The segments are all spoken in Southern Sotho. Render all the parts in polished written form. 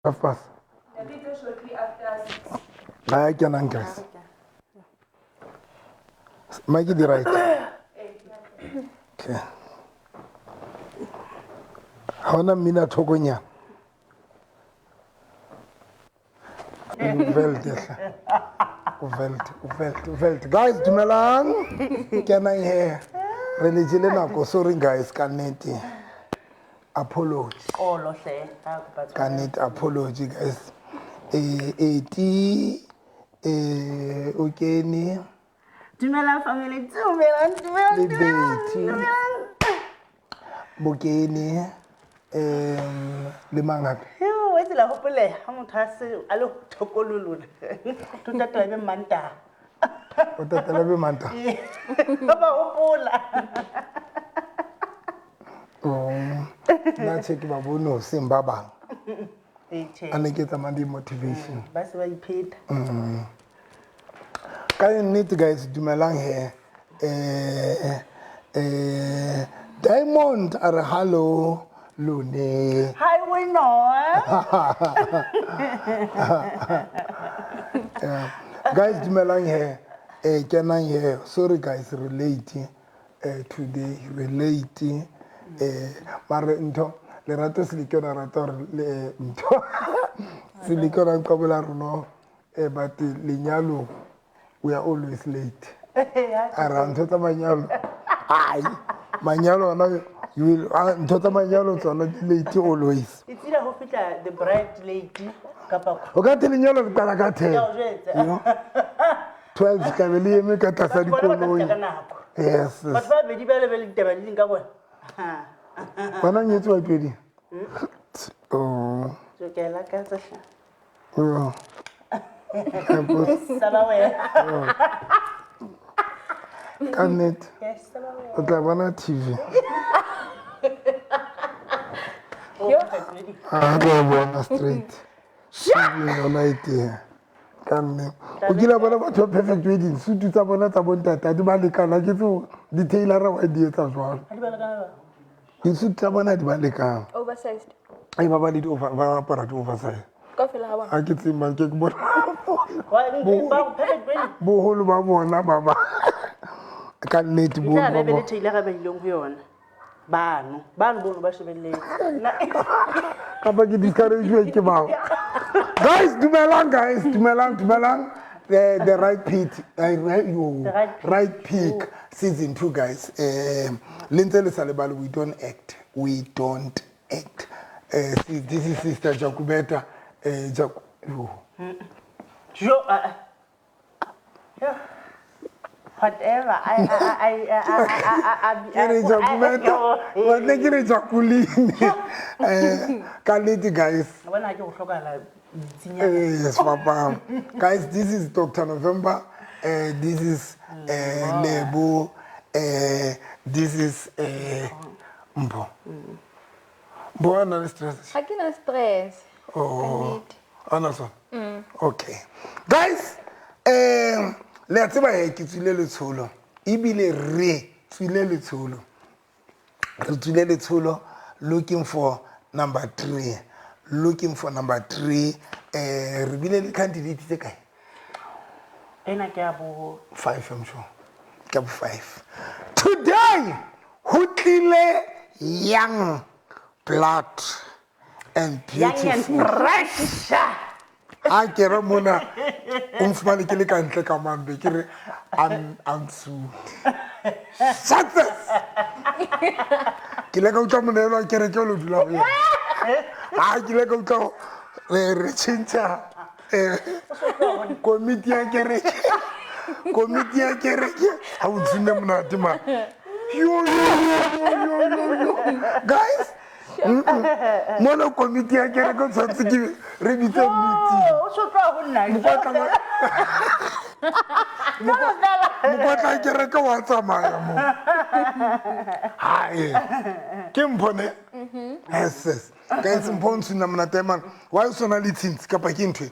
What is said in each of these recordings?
Half past. Ga kenang guys. Mike di right. Okay. Ha ona mmina thokonyana. Veld hle. Veld, veld, veld. Guys, dumelang. Kenang here. Re le jele nako, sorry guys, ka nnete. Apology. Xolo hle. Ha kopa Ka nnete apology guys. Eh eti eh o kene Dumelang family, dumelang, dumelang, Le dumelang, Betty. dumelang. Bokene le mang hape? Yo, wa itse la hopoleha ha motho a se a le thoko le lona. To tatela be Mantaha. O tatela be Mantaha? Ba ba hopola. Oh, nna tjhe ke ba bone hoseng ba bang. Ee, tjhe. A ne ke tsamaya di-motivation. Ba se ba ipheta. Ka nnete guys, dumelang he. Diamond a re hello lone. Hi we know. Yeah. Guys, dumelang he. Kenang he. Sorry guys, re late. Today re late. Mare ntho lerato se le ke yona rata hore le ntho se le ke yona nqabola rona. But lenyalo we are always late. Ara ntho tsa manyalo. Ai, manyalo ona you will ntho tsa manyalo tsona di late always. It's either ho fihla the bride late kapa O ka te lenyalo le qala ka 10. Ke a o jwetsa. You know? 12 tla be le eme ka tlasa Batho bona ba tla dikoloi. fihla ka nako. Yes, yes. Batho ba babedi ba le be le ditaba di leng ka bona. Wena o nyetswe wa pedi? Oh. Jo, ke a e lakatsa hle. Oh. Sala wena. Oh. Ka nnete. Yes, sala wena. O tla bona TV. Yo. Ah, tla bona straight. TV yona e teng. Ka nnete. O kile bona batho ba perfect wedding, sutu tsa bona tsa bontate ha di ba lekana, ke tseo di-tailor-a wa di etsa jwalo. Ha di ba lekana jwang? Disutu tsa bona di ba lekana. Oversized. Ai, ba ba le di-over, ba apara di-oversize. Kaofela ha bona. Ha ke tsebe mang, ke bona. Wa, ba perfect wedding. Boholo ba bona ba ba. Ka nnete, Di boholo tla ba be le bona. tailor-a ba ileng ho yona. Bano, bano bono ba shebelletse. Kapa ke discourage ke bao. Guys, dumelang guys, dumelang, dumelang. The right pick, right, yo, The right pick. right pick, season 2 guys. Le ntse le sa lebale, we don't act, we don't act. This is Sister Jacobeta. Yo. Jo, yeah. Whatever. I, Ke re Jacobeta. Wa nne ke re Jacqueline. Ka nnete guys. Wa bona ha ke go hlokahala metsinyana. Yes, papa. Guys, this is Dr. November. This is Lebo. This is Mpho. Mpho, a na le stress? Ha ke na stress. Oh. Ka nnete. A na sona? Okay. Guys, le a tseba he ke tswile letsholo. Ebile re tswile letsholo. Re tswile letsholo looking for number 3. Looking for number 3. Re bile le candidate tse kae? Ena ke ya bo 5, I'm sure. Ke ya bo 5. Today, ho tlile young blood and Young and beautiful. fresh. Ha ke re mona, o nfumane ke le ka ntle ka mambe, ke re, I'm soon. Success! Ke ile ka utlwa monehelo wa kereke o lo dula ho yena. Ha ke ile ka utlwa re tjhentjha, komiti ya kereke. Komiti ya kereke. Ha o tshwine monate man. Yo, yo, yo, yo, yo, yo, yo. Guys, Mona komiti ya kereke o tshwanetse ke re bitse meeting. O so tloha ho nna. Mokotla wa kereke wa tsamaya mo. Hae. Ke Mpho ne? Yes, yes. Guys, Mpho o ntshwina monate man. Why o sona le tshintsi kapa ke ntho e?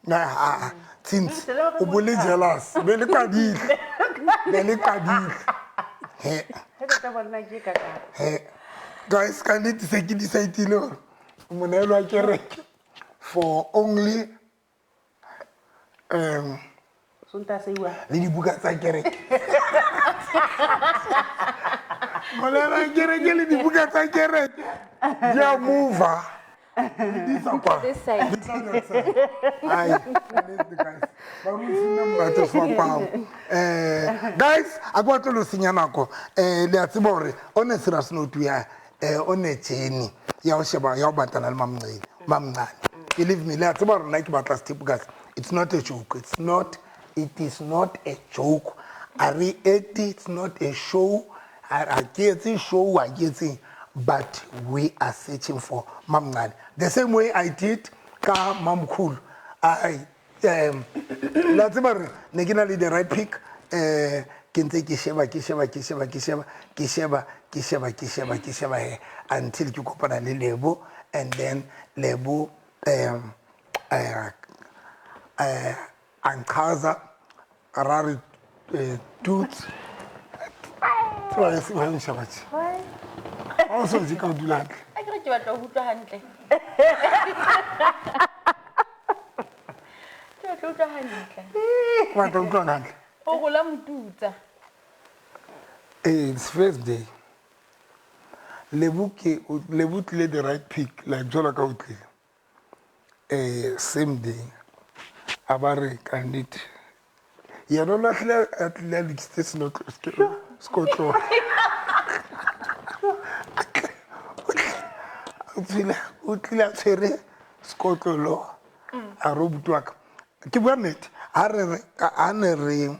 Na, ha, ha. Tshintsi. O bo le jealous. Be le qadile. Be le qadile. He. He. Guys, ka nnete se ke decide-ile hore monehelo wa kereke. for only Sontaha se iwa. Le dibuka tsa kereke. Molela kereke le dibuka tsa kereke. Di a mova. Di isa kwa. This side. Di tla that side. Ai, nnete, guys. Ba re o senya molato sefapano. Guys, a ke batle lo senya nako. Le a tseba hore on a serious note we are on a journey ya ho sheba ya ho batlana le Mamncane. Mamncane. Believe me, le a tseba hore nna ke batla sethepu, guys. It's not a joke. It's not, it is not a joke. A re ete, it's not a show. A ke etse show, a ke etseng. But we are searching for Mamncane. The same way I did ka Mamkhulu. I la tseba re ne ke na le the right pick. Ke ntse ke sheba, ke sheba, ke sheba, ke sheba, ke sheba, ke sheba, ke sheba, ke sheba he until ke kopana le Lebo, and then Lebo a nqhaza ra re toots. Tseba re se ba nsheba tje. Ha o so je ka o dula hantle. A ke re ke batla ho utlwa hantle. Ke batla ho utlwa hantle. O batla ho utlwa hantle. O rola motutsa. It's first day. Lebo ke Lebo tlile the right pick like jwalo ka o tlile. Same day. A ba re ka nnete. Yena o lahlile a tlile a lokisitse sekotlolo. O tlile a tshwere sekotlolo a re o buti wa ka. Ke bua nnete, ha re re, ha ne re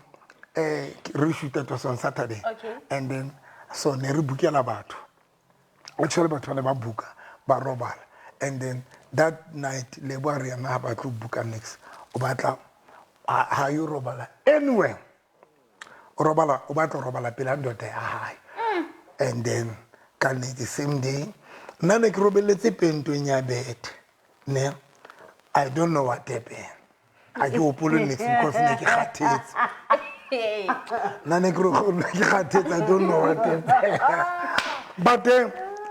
re shoot-a it was on Saturday. Okay. And then so ne re bukela batho. Actually batho ba ne ba buka, ba robala. And then that night Lebo a re yena ha batle ho buka next. O batla ha yo robala anywhere. O robala, o batla ho robala pela ndoda ya hae. And then ka nnete same day nna ne ke robelletse pentong ya bethe. Ne, I don't know what happened. Ha ke hopole next because ne ke kgathetse. Nna ne ke ke kgathetse, I don't know what happened. But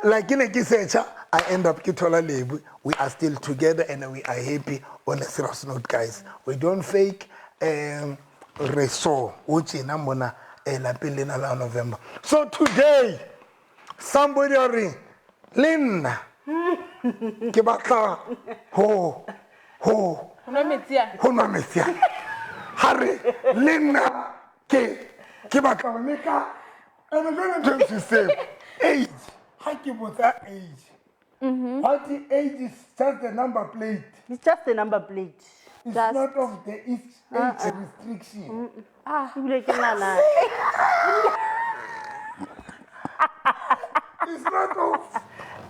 like ke ne ke search-a, I end up ke thola Lebo. We are still together and we are happy on a serious note, guys. We don't fake. Re so o tjena mona lapeng lena la November. So today somebody a re le nna ke batla ho ho Ho nwa metsi a. Ho nwa metsi a. Ha re le nna ke batla ho leka. And jwale ntho e ntshoseng, age. Ha ke botsa age. What the age is just the number plate. It's just the number plate. It's Just. not of the age restriction. Ebile ke nana. It's not of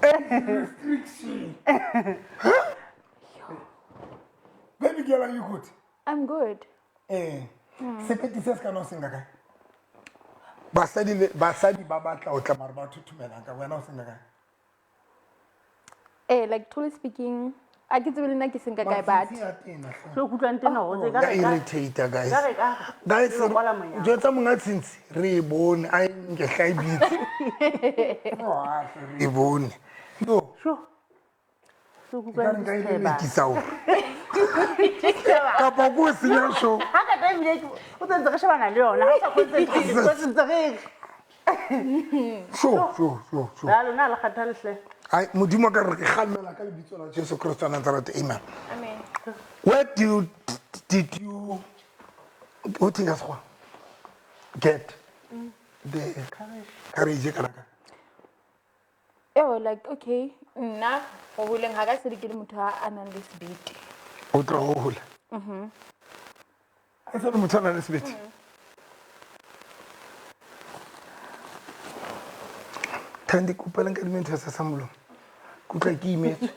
age restriction. Huh? Baby girl, are you good? I'm good. Sepeti se se ka no se nka kae? Basadi le basadi ba batla ho tla mare ba thothomela ka wena o se nka kae? Like truly speaking, a ke tsebe le nna ke se nka kae, but Matsatsi a tena, hle. Tlo kutlwang tena hore tse ka Ya re ka- irritate, guys. ka re ka- Guys, re kwala monyako. jwetsa monga tshintshi, re e bone, a e nke hla e bitse. Re e bone. No. Sure. Tlo Ke kutlwang ka re nka e ditheba. lelekisa hore. Kapa ko o senya show. Ha ka tla ebile ke- o tsentse re shebana le yona, ha o sa concentrate, o tsentse re- Sure, sure, sure, sure. Ya lona ha le kgathale hle. Ai, Modimo a ka re ke kgalemela ka lebitso la Jesu Kristo wa Nazareth. Amen. Amen. Where do you, did you, o think ka sekgowa? Get the courage e kana ka? Yo, like, okay, nna ho boleng ha ka se ke le motho a nang le sebete. O tloha ho hola? Ha se le motho a nang le sebete? Thandi, kopa le nka dimentho tsa sa molomo. Ke utlwa ke imetswe.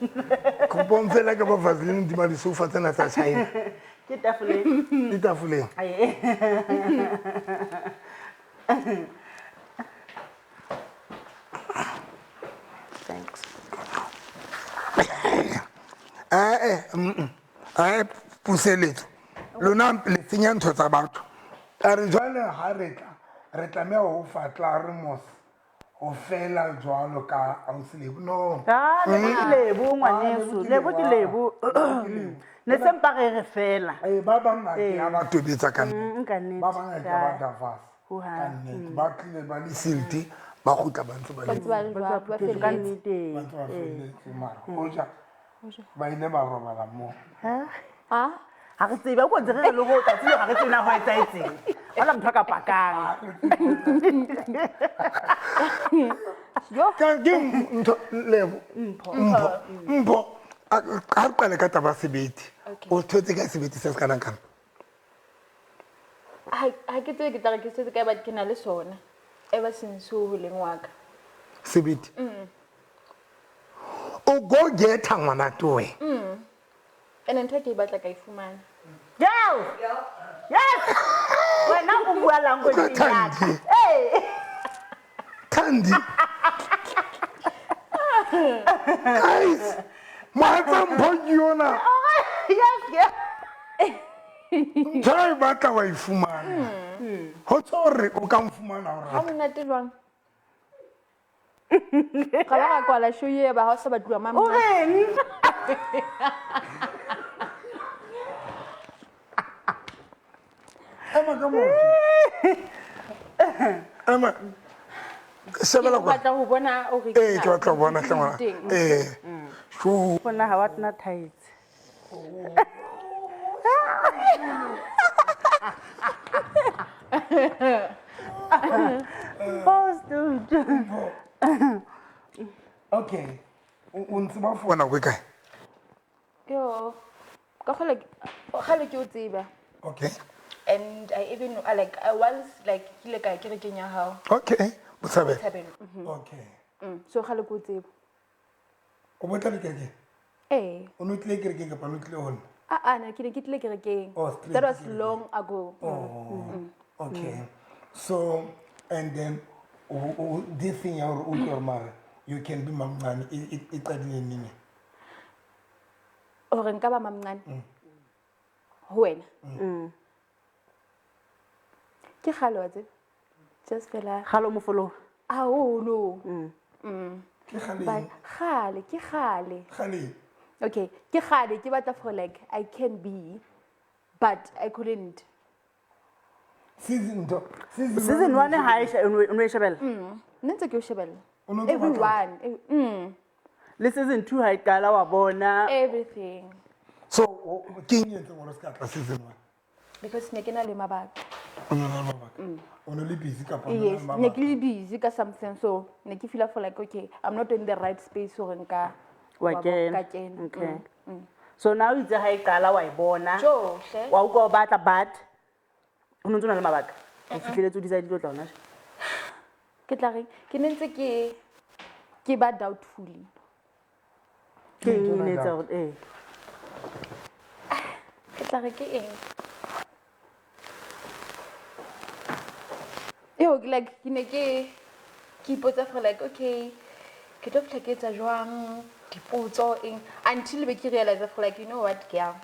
Kopa o mfe la ka ba Vaseline hodima disoufa tsena tsa China. Ke tafoleng. Di tafoleng. Aye. Thanks. Puseletso. Lona le senya ntho tsa batho. A re jwale ha re tla, re tlameha ho fa tla re mos. Ho fela jwalo ka ausi Lebo. No. Ah, Lebo ke Lebo ngwaneso. Ah, Lebo ke Lebo. Ne se mpa re re fela. Eh, ba bang a ke a ba tobetsa ka nnete. Ka nnete. Ba bang a ke a ba davasa. Hohang. Ka nnete. Ba tlile ba le silti, ba kgutla ba ntse ba Ba le ntse ba le jwalo, ba Ka felletse. nnete. ba ntse ba felletse mara. Hoja ba ile ba robala moo. Ah? Ha re tsebe, o ntse re re le ho tsatsi leo ha re tsebe na ho etsahetseng. Hona motho a ka pakang. Yo. Ka ke ntho Lebo. Mpho. Mpho. Ha re qale ka taba ya sebete. Okay. O thotse ka sebete se se kana kana. Ha ke tsebe ke tla re ke setse kae, but ke na le sona. Ever since ho holeng wa ka. Sebete. O go getter ngwana towe. Ene ntho e ke e batla ka e fumana. Girl. Yes. Wena o bua language ya ka. Thandi. Thandi. Guys, mohatsa Mpho ke yona. Yes, yes. Ntho e batla wa e fumana. Ho tjho hore o ka nfumana o Ha rata. monate jwang? Ga ba ga kwala show e ba ha o sa batluwa O mang. reng? Ema ka maoto. Ema. Shebela Ke kwa. batla ho bona hore Eh, ke batla ho bona hle ngwana. Teng. Eh. Sho. Bona ha wa tena tights. Oh, dude. Okay. O ntse ba for nako e kae? Yo. Ka kgole kgale ke o tseba. Okay. And I even I like I once like ke ile ka ya kerekeng ya hao. Okay. Botshabelo. Thabelo. Okay. So kgale ke o tseba. O botla le kerekeng? Eh. O no tlile kerekeng kapa o no tlile ho nna? Ah ah, na ke ne ke tlile kerekeng. Oh, straight That was kerekeng. long ago. Oh. Okay. So and then this thing ya hore o utlwe hore mara you can be mamncane e qadile neng? Hore nka ba mamncane. Ho wena. Ke kgale wa tseba. Just fela Kgale o mo follow. haholo. Ke kgale But eng? kgale, ke kgale. Kgale eng? Okay, ke kgale ke batla for like I can be but I couldn't. Season two. Season, Season 1 ha e o no e shebella. Nna ntse ke o shebella. O no ntso batla- Everyone. Le season 2 ha e qala wa bona. Everything. So ke eng e entseng hore o ska tla season 1? Because ne ke na le mabaka. O no na le mabaka. O no le busy kapa o no na le Yes, ne mabaka? ke le busy ka something so ne ke feel for like okay, I'm not in the right space hore nka Wa wa bo- kena. ka kena. Okay. So now itse ha e qala wa e bona. Tjo, hle. Wa utlwa o batla but o no ntso na le mabaka. O fihleletse o decide o tla hona. Ke tla reng ke ne ntse ke ba doubtful. Ke eng e ne etsa hore eh. Ke tla re ke eng? Yo, ke like ke ne ke ipotsa for like okay, ke tlo fihla ke etsa jwang dipotso eng until be ke realize for like you know what girl,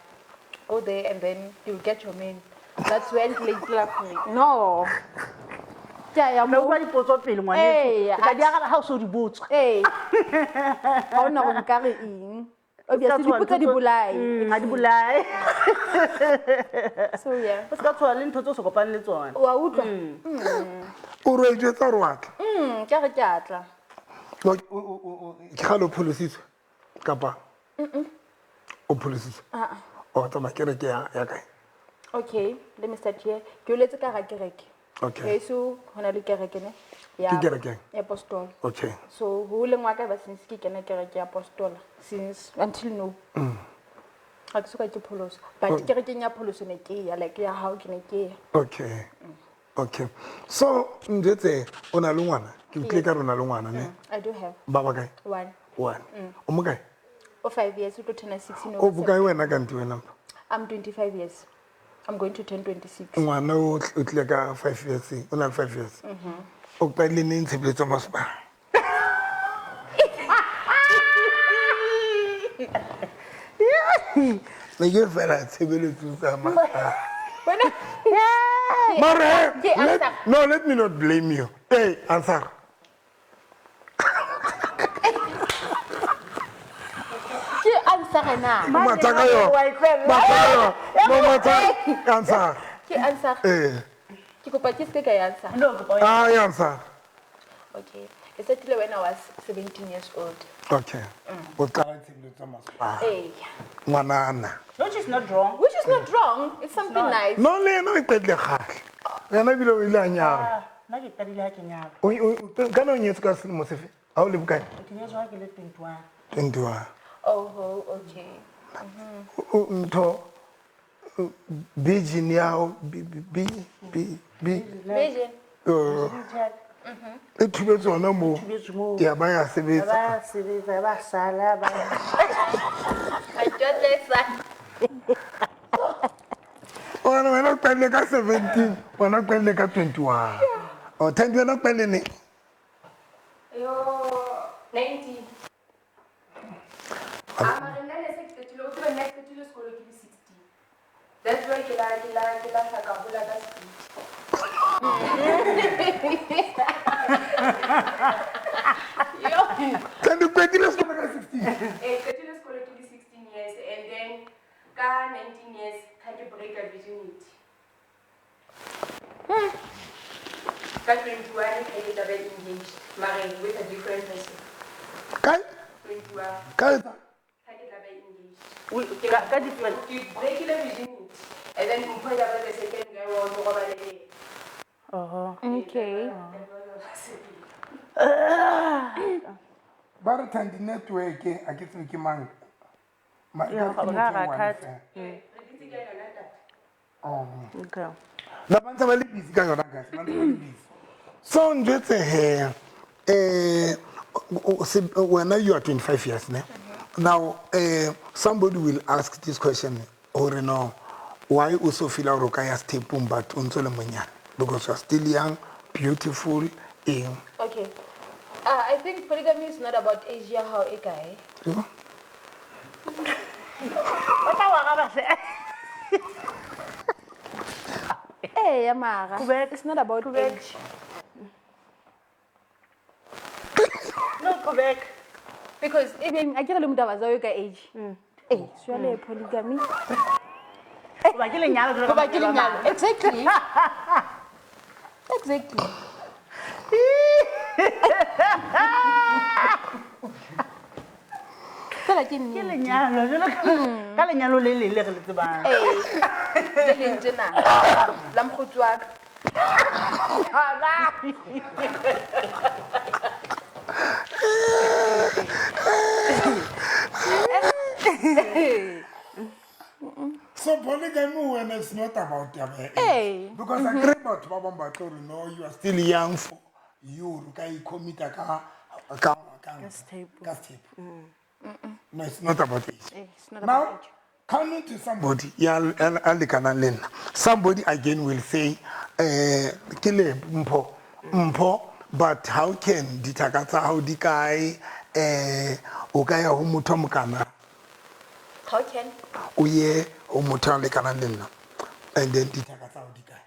go there and then you'll get your man. That's when ke la for no. Ke a ya Ne moo. utlwa dipotso pele ngwaneso. Ee, O tla di araba ha o so di botswa. Ee. Ha hona hore nka re eng. Obviously dipotso di bolaye. Ha di bolaye. So yeah. O ska tshoha le ntho tse o sa kopaneng le tsona. Wa utlwa? O re jwetsa hore wa tla. Ke a re ke a tla. Ke kgale o pholositswe kapa o pholositswe? O tsamaya kereke ya kae? Okay, let me start here. Ke holetse ka hara kereke. Okay. Heso ho na le kereke ne? Ya Ke kerekeng? Ya apostola. Okay. So ho holeng wa ka ba since ke kena kereke ya apostola since until now. Ha ke soka ke pholoso. But kerekeng ya pholoso ne ke ya like ya hao ke ne ke ya. Okay. Okay. So njwetse o na le ngwana? Ke utlwile ka re o na le ngwana ne? I do have Ba ba kae? one. One. O mo kae? O 5 years o tlo turn 6 in O bokae wena kanti wena Mpho? I'm 25 years. I'm going to turn 26. Ngwana o tlile ka 5 years, o na le 5 years. O qadile neng tshebeletso ya masepala? Ne ke fela tshebeletso tsa masepala. Wena Mare, Ke answer. no, let me not blame you. Hey, answer. answer na? Matha ka yona. Matha ka yona. No matha answer. Ke answer. Eh. Ke kopa ke se ka e answer. No, kopa o- Ah, answer. Okay. Ke setile when I was 17 years old. Okay. O qala tshebeletso tsa masepala. Hey. Ngwanana. Which is not wrong. Which is not wrong. It's something nice. No le yena o qetile kgale. Yena ebile o ile a nyalwa. Ah, nna ke qadile ha ke nyalwa. Kana o nyetswe ka selemo sefe? Ha o le bokae? Ke nyetswe ha ke le 21. 21. Oh, okay. Ntho vision ya hao B B B B Vision. E thubetse hona moo. Thubetswe moo. Ya ba ya sebetsa. Ba sebetsa, ba sala, ba I don't listen. Wena wena o qadile ka 17, wena o qadile ka 21. Oh, Thandi wena o qadile neng? Yo, 19. Ah, mara nna ne se ke qetile, o tsebe nna ke qetile sekolo ke le 16. That's why ke la hla ka hola ka speed. Yo. Thandi o qetile sekolo ka 16? Eh, qetile sekolo ke le 16 years and then ka 19 years ha ke break-a virginity. Ka 21 ha ke tla ba engaged, mara with a different person. Kae? 21. Kae? Ha ke tla ba engaged. Ka different. Ke break-ile virginity and then mpho ya ba the second guy wa o robala le yena. Oho. Okay. Ba re Thandi network a ke tsebe ke mang. Ya, ke ga motho ra e one cut. fela. Re dutse ka yona tata. Oh. Okay. Na ba ntse ba le busy ka yona guys, ba ntse ba le busy. So njwetse he, wena you are 25 years ne? Now, somebody will ask this question hore no, why o so feel hore o ka ya stepong but o ntso le monyane? Because you are still young, beautiful, eng. Okay. I think polygamy is not about age ya hao e kae. Yo. O tla wa araba hle. Eh, ya mara. Quebec. It's not about age. No, Quebec. Because even a ke re le motho a ba ka age. Eh, jwale polygamy. Hoba ke lenyalo jwalo ka Hoba ke manyalo a lenyalo. mang. Exactly. Exactly. Fela ke Ke nnete. lenyalo jwalo ka lenyalo le leng le re le tsebang. Eh, le leng tjena. La mokgotsi wa ka. So polygamy when it's not about your age. Hey. Because I agree batho ba bang ba tlo re no, you are still young for you o ka i-commit-a ka ka ka sethepu. Ka sethepu. No, it's not about age. Eh, it's not about Now, age. coming to somebody ya a lekanang le nna, somebody again will say, ke le mpho, mpho, but how can dithaka tsa hao di kae, o ka ya ho motho a mokana? How can? O ye ho motho a lekanang le nna, and then dithaka tsa hao di kae?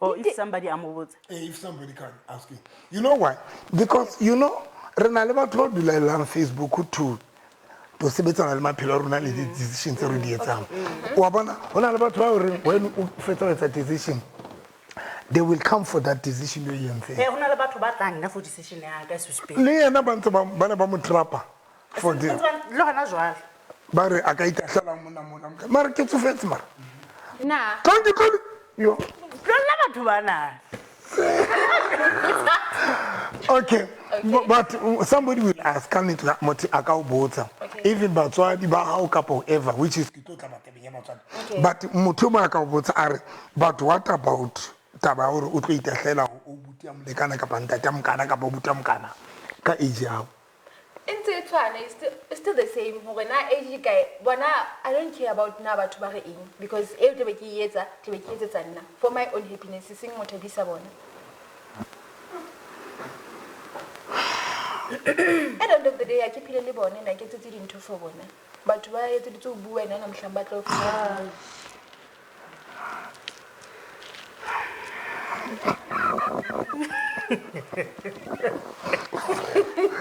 Or if somebody a mo botsa. If somebody can ask you. You know why? Because, you know, re na le batho ba dulelang Facebook to sebetsana le maphelo a rona le di-decision tse re di etsang. Wa bona, ho na le batho ba horeng when o fetsa ho etsa decision, they will come for that decision o e entseng. Eh, ho na le batho ba tlang nna for decision ya ka, so speak. Le yena ba ntse ba ne ba mo trapa for this. Le hona jwale. Ba re a ka itahlela mona mona. Mara ke tsofetse mara. Na. Thank you, yo. Tlohella batho bana. Okay. But somebody will ask, can it motho a ka o botsa. Okay. Even batswadi ba hao kapa whoever, which is ke tlo tla tabeng ya batswadi. Okay. But motho o mong a ka o botsa a re, but what about taba ya hore o tlo itahlela o buti ya molekana kapa ntate ya mokana kapa o buti ya mokana ka age ya hao? E ntse e tshwana, it's still the same. Hore na age e kae, bona, I don't care about na batho ba re eng, because eo tlabe ke e etsa, tlabe ke etsetsa nna for my own happiness, e seng ho thabisa bona. At the end of the day, ha ke phele le bona, nna ke etsetse dintho for bona. Batho ba etseditse ho bua wena mohlang ba tla o fumana.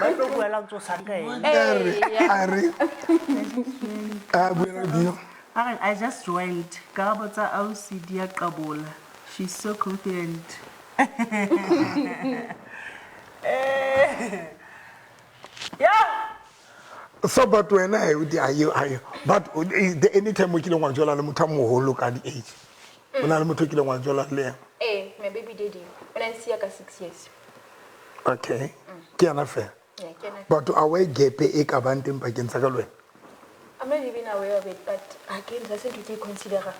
Ba tlo bua la ntso sanka ena. A re a buela dio. A re, I just joined. Karabo tsa ausi di a qabola. She's so confident. Yeah. So but wena he o di are you but is there any time o kileng wa jola le motho a moholo ka di-age? O na le motho o kileng wa jola le yena? Ee, my baby daddy o ne a nsiya ka 6 years. Okay, ke yena fela? Yeah, ke yena. But a gap e ka bang teng pakeng tsa ka le wena? I'm not even aware of it, but again, that's ntho ke e consider.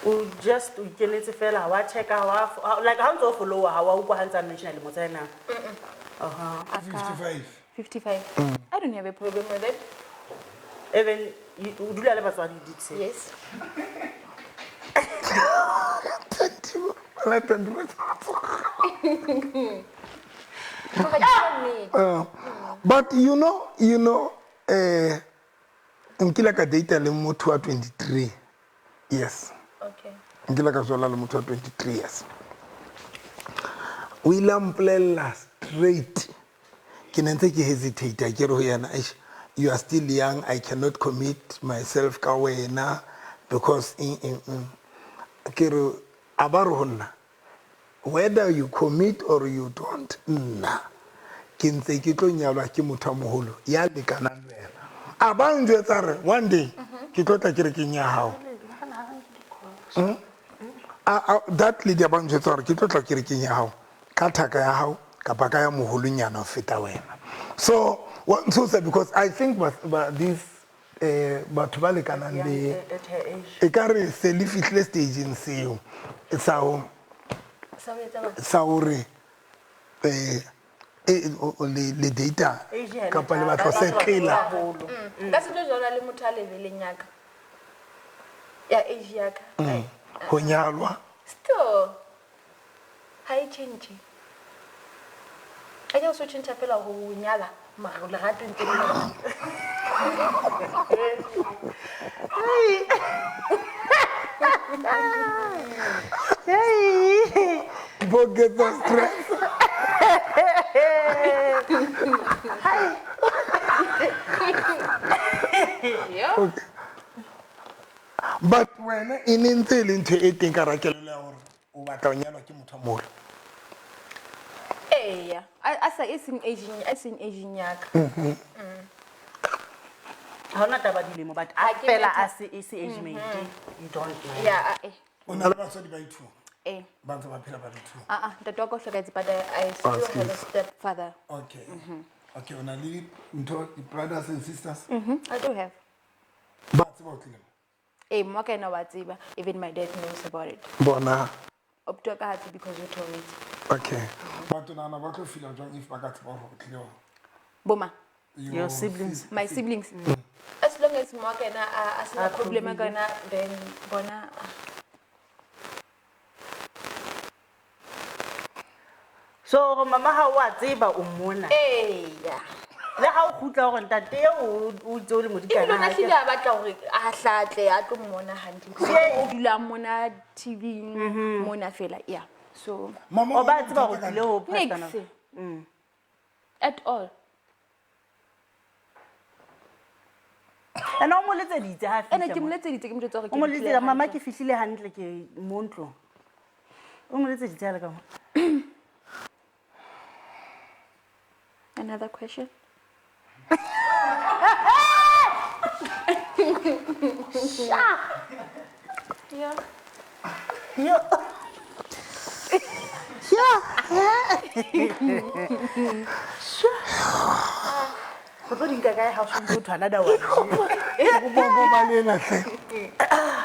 O just o ikenetse fela, ha wa checka, ha wa like ha o ntso o followa, ha wa utlwa ha ntse a mentiona lemo tsa ena. 55. 55. I don't have a problem with it. Even o dula le batswadi, you did say? Yes. But you know, nkile ka data le motho wa 23 years. Okay. Nkile ka jola le motho wa 23 years. O ile a mpolella straight. Ke ne ntse ke hesitate, ke re ho yena, eish, you are still young, I cannot commit myself ka wena because ke re, a ba re ho nna, whether you commit or you don't, nna ke ntse ke tlo nyalwa ke motho a moholo ya lekanang le wena. A ba njwetsa re one day ke tlo tla kerekeng ya hao. That lady a ba njwetsa hore ke tlo tla kerekeng ya hao ka thaka ya hao kapa ka ya moholonyana ho feta wena. So wa ntshosa because I think this batho ba lekanang le e ka re se le fihlile stageng seo sa ho sa hore le data kapa le batla setlela. Ka se tlo jola le motho a leveleng ya ka. Ya age ya ka. Ho nyalwa. Still ha e change. A ke so change fela ho nyala mara le rato ntse le. Hey. Forget the stress. Yeah. Okay. But when in ntse le ntho e teng ka rakelelo ya hore o batla ho nyalwa ke motho a moholo. Eya, a sa e seng aging, a seng aging ya ka. Ha hona taba dilemo, but a fela a se e se age mate, you don't know. Yeah, O na le batswadi ba ithuta? Eh. Ba ntse ba phela ba le two. Ntate wa ka o hlokahetse, but I still have a stepfather. Okay. Okay, o na le ntho, brothers and sisters? I do have. Ba tseba o tlile? Eh, mma ka ena wa tseba, even my dad knows about it. Bona. Opt wa ka ha tsebe because o theohetse. Okay. But o nahana ba tlo feel jwang if ba ka tseba hore o tlile hore? Boma. Your siblings. My siblings. As long as mma ka ena a sena problem ka yona, then bona. So mama ha o a tseba o mona. Eya. Le ha o kgutla hore ntate eo o itse o le modikana. Ebile o na hlile a batla hore a hlatle a tlo mmona hantle. O dula mona TV mona fela, yeah. So mama o ba tseba hore tlile ho Nix. At all. Ena o mo letseditse ha fihla. Ena ke mo letseditse, ke mo jwetsa hore ke O mo letseditse, mama ke fihlile fihlile hantle ke mo ntlong. O mo letseditse ha le ka mo. Another question? Yeah. Yeah. Yeah. Go tlo di nka kae ha o so motho another one?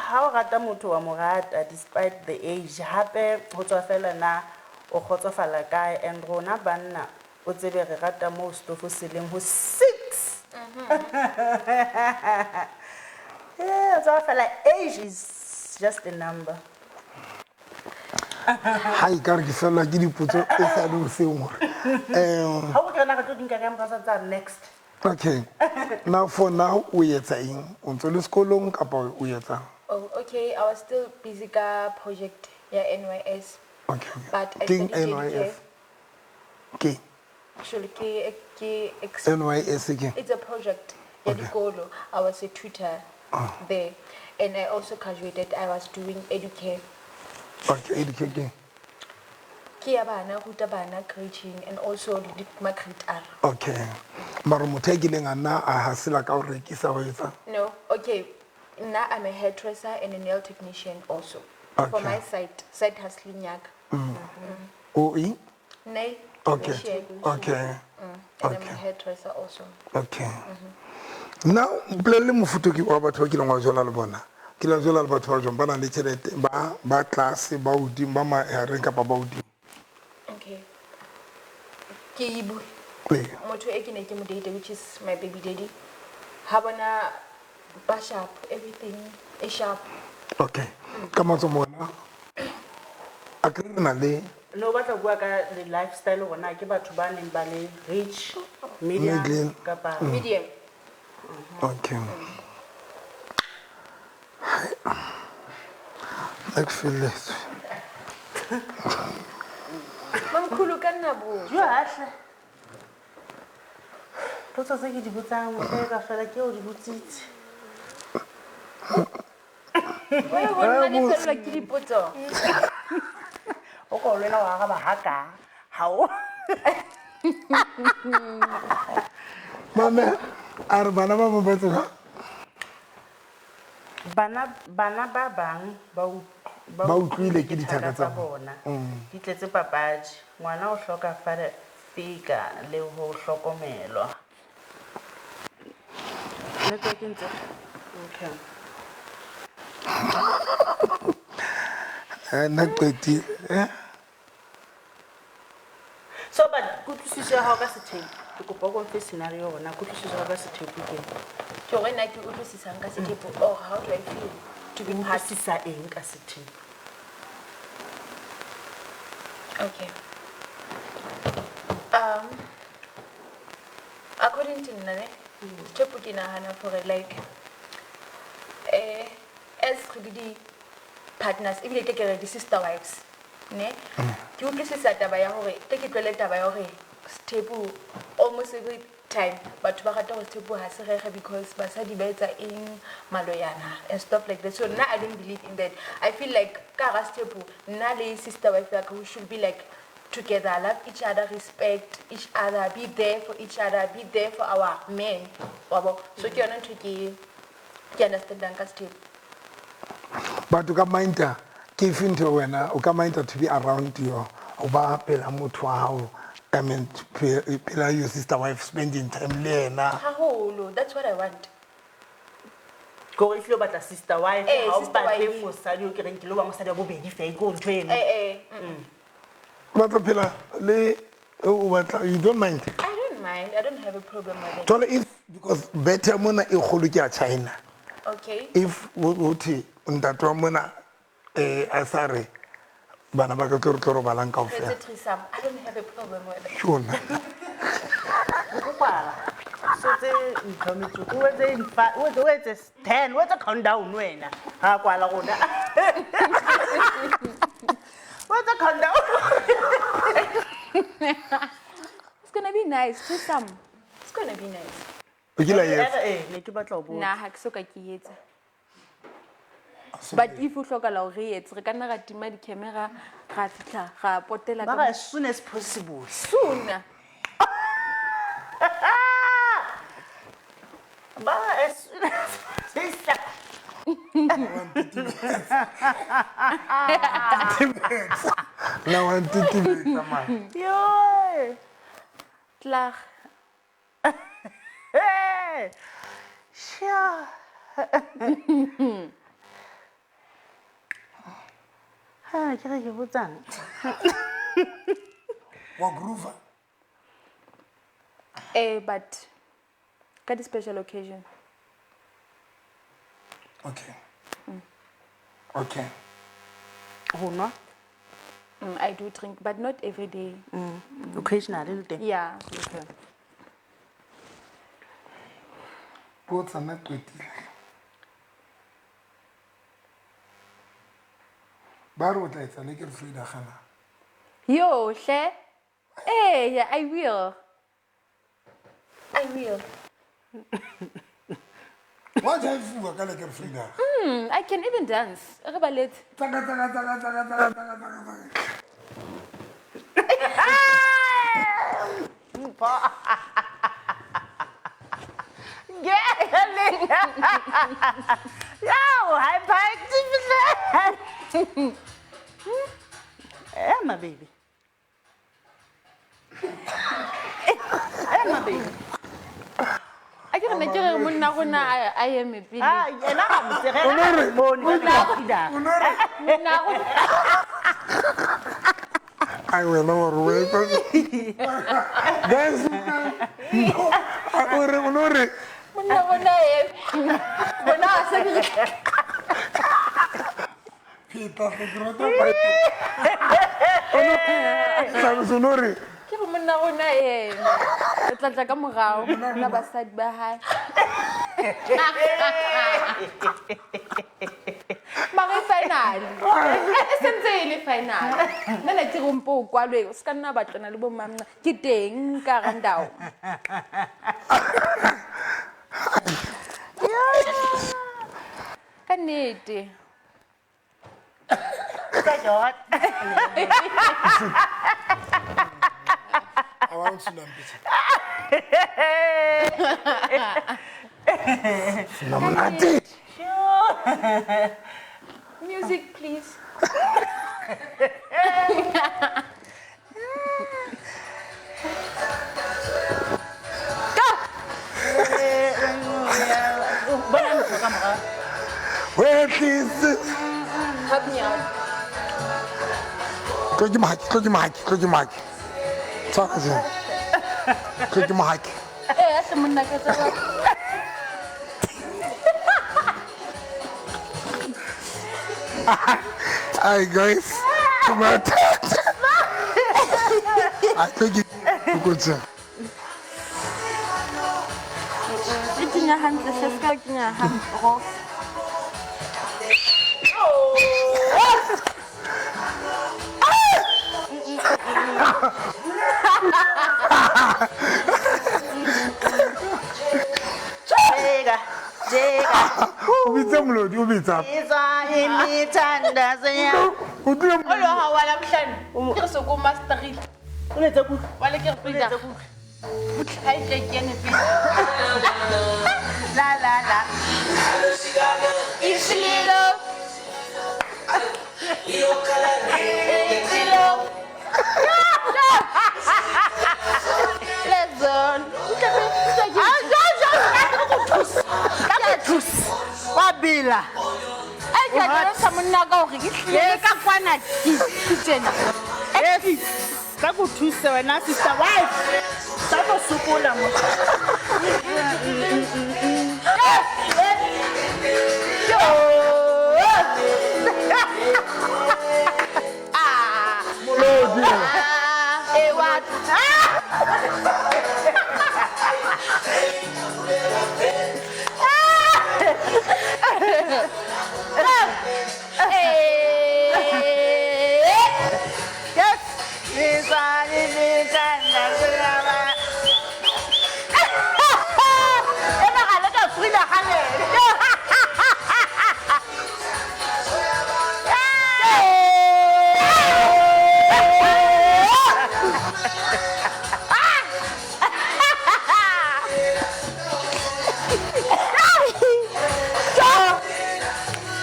Ha o rata motho wa mo rata despite the age, hape ho tswa fela na o kgotsofala kae, and rona banna o tsebe re rata mo stofo se leng ho 6. Yeah, tswa fela age is just a number. Ha e ka re ke fellwa ke dipotso e sa le hoseng hore. Ha o kena re tlo di nka kae mora tsa next. Okay. Now for now o etsa eng? O ntse le sekolong kapa o etsang? Oh, okay, I was still busy ka project ya NYS. Okay. But I Keng studied NYS? Keng? Actually, ke NYS ke? It's a project ya dikolo. I was a tutor there, and I also graduated. I was doing educare. Okay, educare ke? Ke ya bana, ruta bana grading and also le ma grade R. Okay. Mara motho a kileng a nna a hasela ka ho rekisa ho etsa? No, okay. Nna I'm a hairdresser and a nail technician also. For Okay. my side hustling ya ka. O eng? Nail Okay. technician. Okay. And I'm a Okay. hairdresser also. Okay. Now, mpolelle mofuta ke wa batho ba kileng wa jola le bona. Ke la jola le batho ba jwang, ba nang le tjhelete, ba tlase, ba hodimo, ba mahareng kapa ba hodimo. Okay. Ke e bue. Ee. Motho e ke ne ke mo date, which is my baby daddy. Ha bona ba sharp, everything is sharp. Okay. Ka matsoho mona, a ke re na le No batla bua ka le lifestyle hore na ke batho ba neng ba le rich, medium, Middle. kapa Medium. Okay. Nna ke felletswe. Mamkhulu ka nna bo. Jo hahle. Potso tse ke di botsang motho ka fela ke o di botsitse. Wena ho nna le fellwa ke dipotso. O ka o lwena wa araba ha ka. Ha o. Mame, a re bana ba bang ba tseba? Bana ba bang ba Ba utlwile ke dithaka tsa bona. Di tletse papadi. Ngwana o hloka father figure le ho hlokomelwa. Network e ntse. Okay. Nna qetile. So but kutlwisiso ya hao ka sethepu, ke kopa o mfe scenario hore na kutlwisiso ya hao ka sethepu ke eng? Ke hore na ke utlwisisang ka sethepu or how do I feel to be part? Utlwisisa eng ka sethepu? Okay. According to nna ne, sethepu ke nahana hore like, as re le di partners, ebile ke re di sister wives, ne? Ke utlwisisa taba ya hore, ke ke tlwele taba ya hore sethepu almost every time batho ba rata hore sethepu ha se rege because basadi ba etsa eng maloyana and stuff like that. So nna I don't believe in that. I feel like ka hara sethepu nna le sister wife ya ka, we should be like together, love each other, respect each other, be there for each other, be there for our men. Wa bo? So ke yona ntho ke understandang ka sethepu. But o ka minda ke efe ntho wena, o ka minda to be around your, o ba pela motho wa hao, I mean, pela your sister wife, spending time le yena. Haholo, that's what I want. Ke hore ehlile o batla sister wife, ha o Sister batle wife. mosadi o ke reng ke lo ba mosadi wa bobedi fela, ke ho ntho eno. O batla phela le, o batla, you don't mind? I don't mind. I don't have a problem with it. Jwale if, because better mona e kgolo ke ya China. Okay. If o thwe ntate wa mona, a sa re, bana ba ka tlo re tlo robalang kaofela. Re etse threesome. I don't have a problem with it. Ke yona. O kwala. So tse ntho metsotso, o etse o etse, o etse 10, o etse countdown wena. Ha kwala rona. O etse countdown. It's going to be nice. Threesome. It's going to be nice. O kile wa e etsa? Ne ke batla ho botsa. Nna ha ke so ka ke etsa. But if o hlokahala hore re etse, re ka nna ra tima di-camera, ra fihla, ra potela Ba ka re as soon as possible. Soon. Ba re as soon as possible. La wa ntitimetse, man. Yo. Klaar. Hey. Sure. Ha, ke re ke botsang. Wa groove? But ka di special occasion. Okay. Okay. Ho nwa? I do drink, but not every day. Occasionally le teng. Yeah. Okay. Botsa nna qetile. Ba re o tla etsa lekker vrydag gana. Yo, hle. Eya, I will. I will. Wa jaifuwa ka lekker vrydag. I can even dance. Re baletse. Tsaka tsaka tsaka tsaka tsaka tsaka tsaka tsaka. Yo, hyperactive. Ema baby. Ema baby. A ke re ne ke re monna rona a eme pele. Ah, yena ga motsegela ga mmone ka pila. Monna rona. Ai wena wa re o etsa. Guys, no, o re o no re Monna rona a eme. Bona a se ke re. Pheta hle ke rata fight. Tlhaloso no re Ke re monna rona a eme. Re tla tla ka morao la basadi ba hae. Mare final. E sentse e le final. Nna ne ke re mpo o kwalwe o se ka nna batlana le bo mamnca. Ke teng ka hara ndao. Ka nnete. I want to nampitse. Sena monate. Music please. Bona ntho ka morao. Wetlise. Help me out. Tlo ke mahaki, tlo ke mahaki, tlo ke mahaki. Tshwara se. Tlo ke mahaki. Eh, a se monna ka tsaba. Hi guys. Tomato. I tlo ke bokotsa. E kenya hantle, hle, se ka kenya hantle. Jeka, jeka. O bitsa molodi, o bitsa. Izwa imithandazo yami. O tlile O lo ha wa la bohlano. Ke re se ko masterile. O letse kutlwe. Wa le ke re O pele. letse kutlwe. Ha e tle kene pele. La la la. Isililo. Isililo. Let's on. Ah, jo jo, ka go thusa. Ka go thusa. Wa bila. Ai ke tla sa monna ka hore ke tlile ka kwana ke tjena. Yes. Ka go thusa wena sister wife. Sa go sokola mo. Molodi. E wa Yes. Izwa imithandazo yami. Ema ga le ka Frida gale.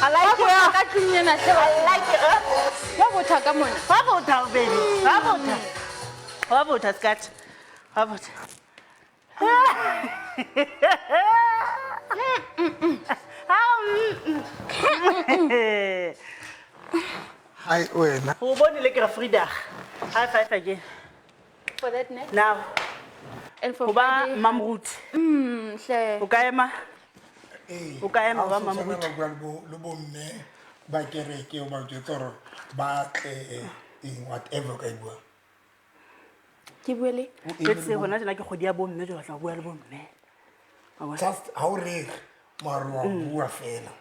I like it. Ka tlung ena hle. I like it. Wa botha ka mona. Wa botha baby. Wa botha. Wa botha skat. Wa botha. Hi wena. O bone le ke re Frida. High five again. For that ne? Now, And for ho ba Friday. Mamruti. Hle. O ka ema. Ee. O ka ema Ha o ba so Mamruti. tshwanela ho bua le bo mme ba kereke o ba jwetsa hore ba tle eng whatever o ka e buang. Ke bue le. O eme Let's le say bo- hona tjena ke kgwedi ya bomme jwale batla ho bua le bomme. Wa bona? Just ha o rere mare wa bua fela.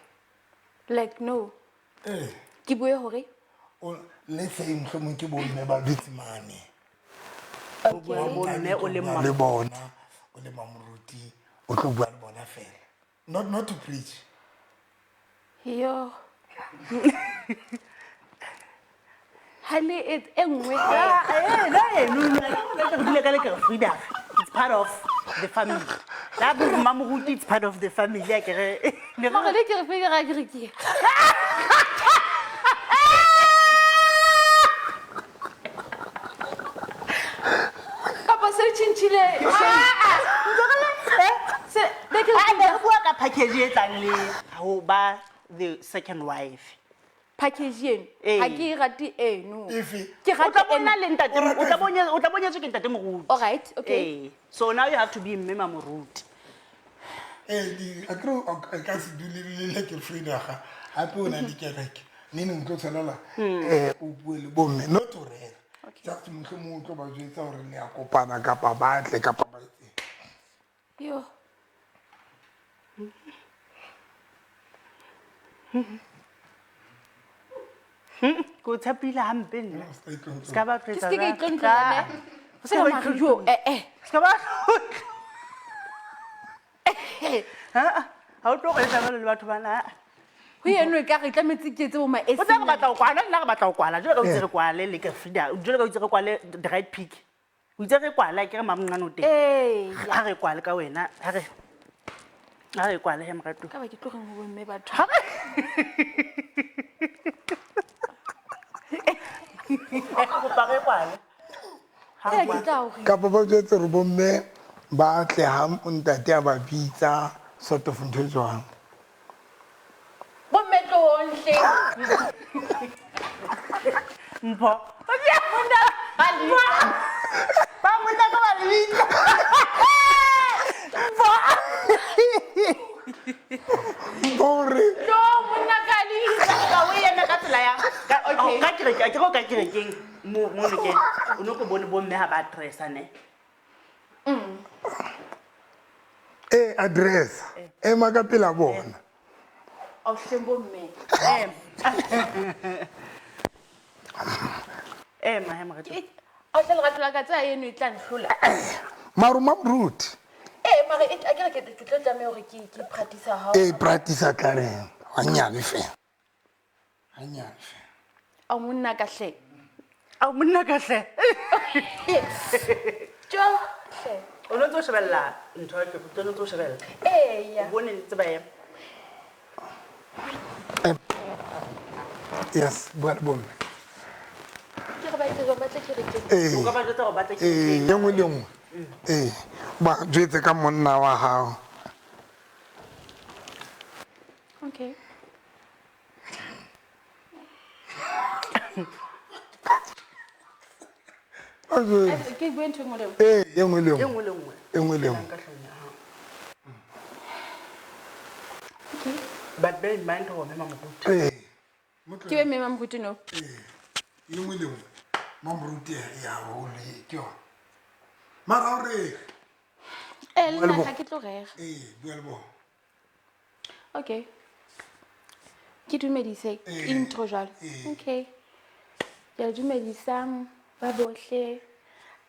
Like no. Eh. Ke bue hore Let's say mohlomong ke bomme ba dutse mane. O bua le bomme o le le bona, o le mamoruti, o tlo bua le bona fela. Not to preach. Yo. Ha le e nngwe. It's part of the family. La bo mamoruti, it's part of the family. A ke re. Mara le ke re Frida ga ke re ke. Kapa se tjhentjhile. Se le ke re bua ka package e tlang le ho ba the second wife. Package eno Ee. ha ke e rate eno. Efe? Ke O tla rata bona eno. le ntate, o tla bonyetswe ke ntate moruti. All right, okay. Ee. So now you have to be mme mamoruti. Ee, akere o ka se dule le le ke Frida ga. Hape o na le kereke. Neng o tlo tshwanela o bue le bomme, not to rera. Just mohlomong o tlo ba jwetsa hore le a kopana kapa ba tle kapa ba etseng. Yo. Ke o tshepile hampe nna. O ska itlontlona. Se ka ba Ke tlo se ke ka etsa itlontlolla ne. Se ka ba Mara yo, eh eh. Se ka ba Ha ha o tlo go etsa jwalo le batho bana. Ho eno e ka re tlametse ke etse bo ma O tseba re batla ho kwala, nna re batla ho kwala. Jwalo ka o itse re kwale le ke Frida, jwalo ka o itse re kwale the right pick. O itse re kwala ke re mamnqane o teng. Ee. Ha re kwale ka wena, ha re kwale he moratuwa. Ka ba ke tlo reng ho bomme batho. Ha re kopa re kwale. Ha re Ke kwale. tla hore Kapa ba jwetse hore bomme ba tle ha ntate a ba bitsa, sort of ntho e jwang. Bomme tlohong hle. Mpho. Ba monna ka ba lebitla. Mpho. Mpho o re No, monna ka le Ka o eme ka tsela ya Okay. ka kereke, a ke go ka kerekeng mo mo nokeng. O no ko bone bomme ha ba dressa ne. e address. Ema ka pela bona. Ao hle bomme. Ema he moratuwa. Ao hle lerato la ka tsela eno e tla nhlola. Mara mamoruti. Ee, mara e a ke re ke tlo tlameha hore ke practice ha. E practice tla reng. Hanyane fela. Hanyane fela. Ao monna ka hle. Ao monna ka hle. Jo hle. O no ntso shebella ntho ya ke o no ntso shebella. Ee ya. O bone ntse ba ema. Yes, bua le bomme. Ke re ba etse jwang ba tle kerekeng. Ee. O ka ba jwetsa hore ba tle Ee, kerekeng. e nngwe le nngwe. Ee, ba jwetse ka monna wa hao. Okay. Ba jwetse. Ke bue ntho e nngwe le nngwe. Ee, e nngwe le E nngwe. nngwe le nngwe. E nngwe le nngwe. Ka hlong ya hao. Okay. But bear in mind hore mme mamoruti. Ee. Ke be mme mamoruti no. Ee, e nngwe le nngwe. Mamoruti ya haholo ke yona. Mara o re. Eh, le Bua le nna bona. ha ke tlo rera. Ee, bua le bona. Okay. Ke dumedise Ee. intro jwalo. Ee. Okay. Ke a dumedisa ba bohle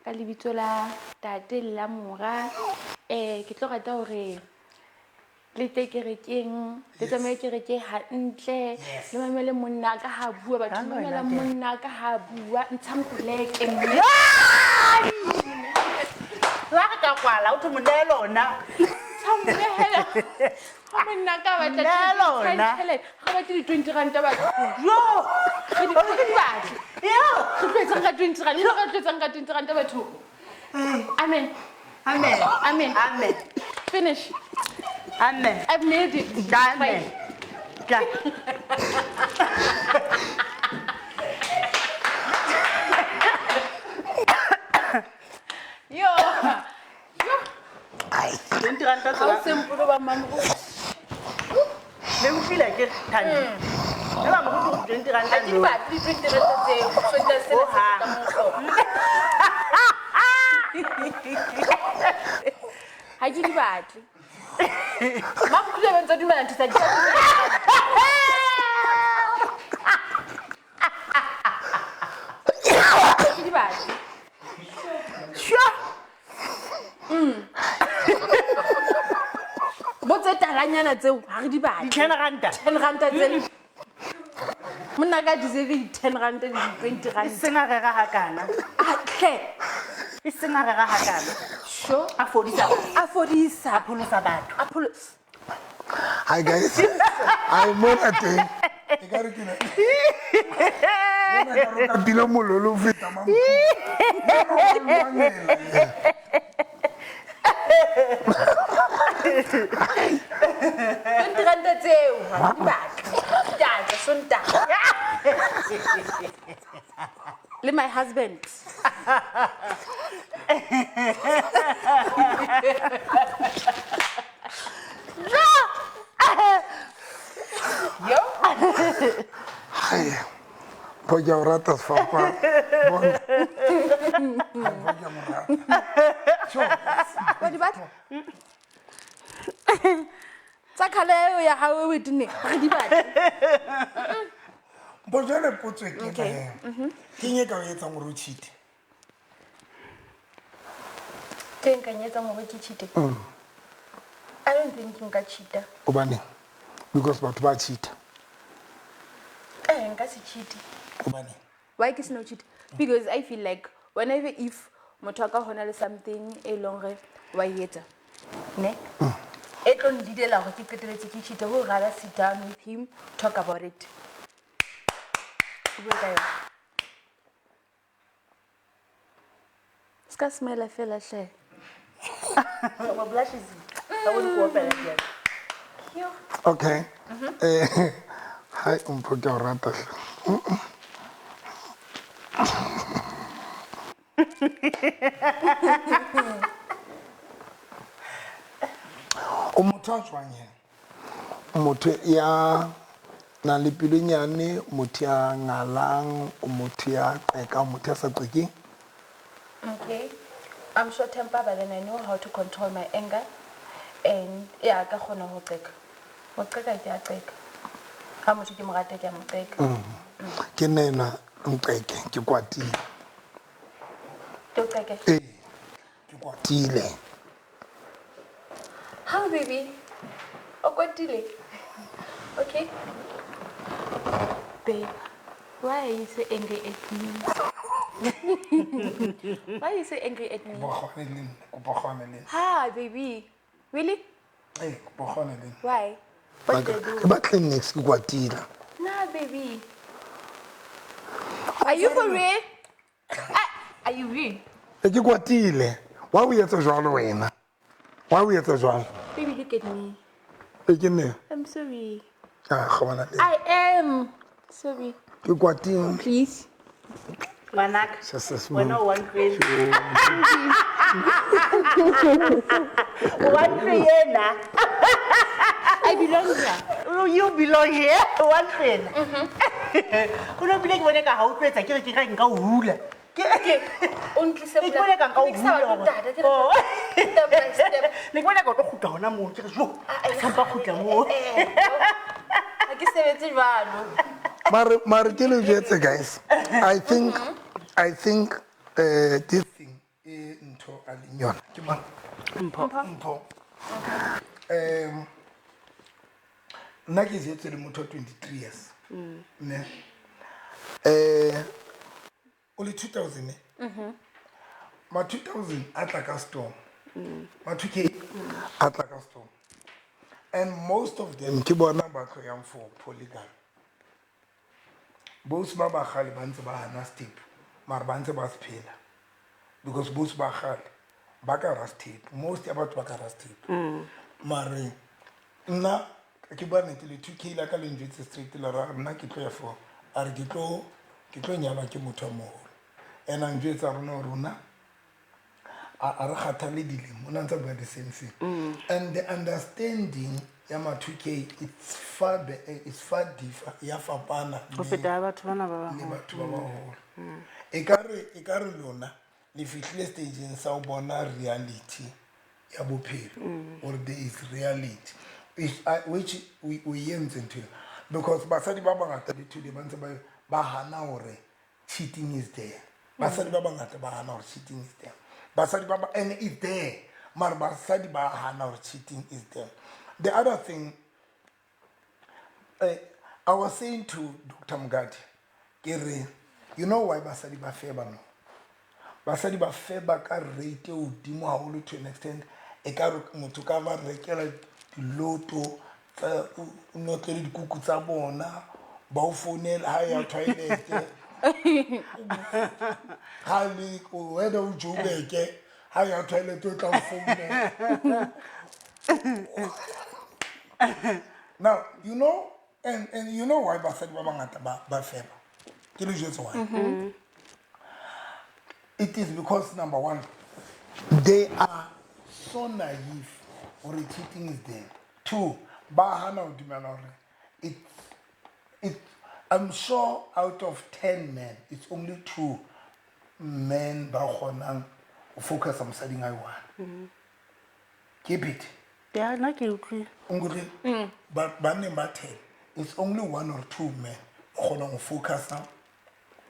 ka lebitso la tate le la mora. Ke tlo rata hore le tle kerekeng, le tsamaye kereke hantle, le mamele monna ka ha bua, batho Ka mamela wena ke. monna ka ha bua, ntshang poleke mme. La re ka kwala o thwe monna lona. Ntshang bolehela. Ha monna ka batla Nna lona. tjhelete, ha batle di-twenty ranta batho. Jo. Re di batle. Yo. Re tlo etsang ka twenty rand? Re tlo etsang ka twenty ranta batho? Amen. Amen. Amen. Amen. Finish. Amen. I've made it. Amen. Tla. Yo. Yo. Ai. 20 ranta Ha o tsela. sempolo ba mamoruti. Le utlwile ke Thandi. Le mamoruti 20 ranta. Ha ke di batle di-twenty ranta tseo. Ho feta sena se Hohang. fetang mohlolo. Ha ke di batle. Mamoruti ba ntse dumela ntho tsa di. Dikganyana tseo ha re di batle. Di-ten ranta. 10 ranta tsele. Monna ka deserve di-10 ranta le di-20 E ranta. seng a rera hakana. Ah, hle. E seng a rera hakana. Sure. A fodisa batho. A fodisa. A pholosa batho. A pholo. Hi guys, I mona teng. Ekare ke na. Mona ka re o kapile mololo ho feta Mampho. Mona o lwanela, yeah. 20 ranta tseo ha re di batle. Ke a tswa Sontaha. Le my husband. Yo. Hai. Mpho ke a o rata sefapano. Bona. Hai, Mpho ke a mo rata. Sure. Wa di batla? Tsa kgale eo ya hao e o e tenneng, ha re di batle. Mpho jwale potso ke ena Okay. he. Ke eng e ka o etsang hore o cheat-e? Tse nka etsang hore ke cheat-e? I don't think nka cheat-a. Hobaneng? Because batho ba cheat-a. Eh, nka se cheat-e. Hobaneng? Why ke seno cheat? Because I feel like whenever if motho a ka hona le something e leng hore wa e etsa, ne? E tlo nlead-ela hore ke qetelletse ke cheat-e, ho rather sit down with him, talk about it. O bue ka yona. Ska smile fela hle. Wa blushes. Ka o di kopela ke. Yo. Okay. Hai, Mpho ke a o rata hle. O motho a jwang he? Motho ya nang le pelo e nyane, motho ya ngalang, o motho ya qekang, motho ya sa qekeng? Okay. I'm short temper, but then I know how to control my anger. And yeah, ka kgona ho qeka. Ho qeka ke a qeka. Ha motho ke mo rata ke a mo qeka. Ke nna enwa nqeke, ke kwatile. Ke o qeke? Ee, ke kwatile. How baby? O kwatile? Okay. Babe, why are you so angry at me? Why are you so angry at me? Kopa kgone le nna, kopa kgone le nna. Ha, baby. Really? Ee, kopa kgone le nna. Why? What did I do? Ke batle niks, ke kwatile. Nah, baby. Are you for real? Ah, are you real? E ke kwatile. Why o etsa jwalo wena? Why o etsa jwalo? Baby, look at me. E ke nne. I'm sorry. Ah, kgobana le. I am sorry. Ke kwatile. Please. Ngwanaka. Just a Wena o wa ntlo ena. O wa ntlo ena. I belong here. You belong here. O wa ntlo ena. O no bile ke bone ka ha o tlo etsa ke re ke re nka o hula. Ke O ntlise ke bone ka nka o ke sa hula. batle ho tata, ke re Oh. step by step. Ne ke bona ka o tlo kgutla hona moo ke re jo. Sampa kgutla moo. Ha ke sebetse jwalo. Mare mare ke le jwetse guys. I think this thing e ntho a leng yona. Ke mang? Mpho. Mpho. Nna ke jetswe le motho wa 23 years. Ne. O le 2000 ne? Ma 2000 a tla ka storm. Ma 2K a tla ka storm. And most of them ke bona ba tlo yang for polygamy. Both ba ba kgale ba ntse ba hana step, mara ba ntse ba se phela. Because both ba kgale ba ka hara step, most ya batho ba ka hara step. Mare nna ke bua nnete le 2K la ka le njwetse straight la ra nna ke tlo ya for a re ke tlo nyalwa ke motho a moholo. And a njwetsa rona rona a re kgathale dilemo, o na ntse a bua the same thing. And the understanding ya ma 2K it's far it's far differ, ya fapana Ho feta batho bana ba le baholo. batho ba baholo. Ekare lona le fihlile stageng sa ho bona reality ya bophelo, or there is reality which we entse ntho eo. Because basadi ba bangata le today ba ntse ba hana hore cheating is there. Basadi ba bangata ba hana hore cheating is there. Basadi ba and it's there. Mara basadi ba hana hore cheating is there. The other thing, I was saying to Dr. Mugati, ke re, you know why basadi ba feba no? Basadi ba feba ka rate e hodimo haholo to an extent e ka re motho ka ba rekela diloto tsa o notlele dikuku tsa bona, ba o founela ha ya toilet. Ha le wena o Joburg, ha ya toilet o tla o founela. Now, you know, and you know why basadi ba bangata ba feba? Ke le jwetse why. It is because, number one, they are so naive hore cheating is there. Two, ba hana ho dumela hore I'm sure out of 10 men, it's only 2 men ba kgonang ho focus mosading a one. Keep it. Ya, nna ke utlwile. O nkutlwile? Ba neng ba 10, it's only 1 or 2 men ba kgonang ho focus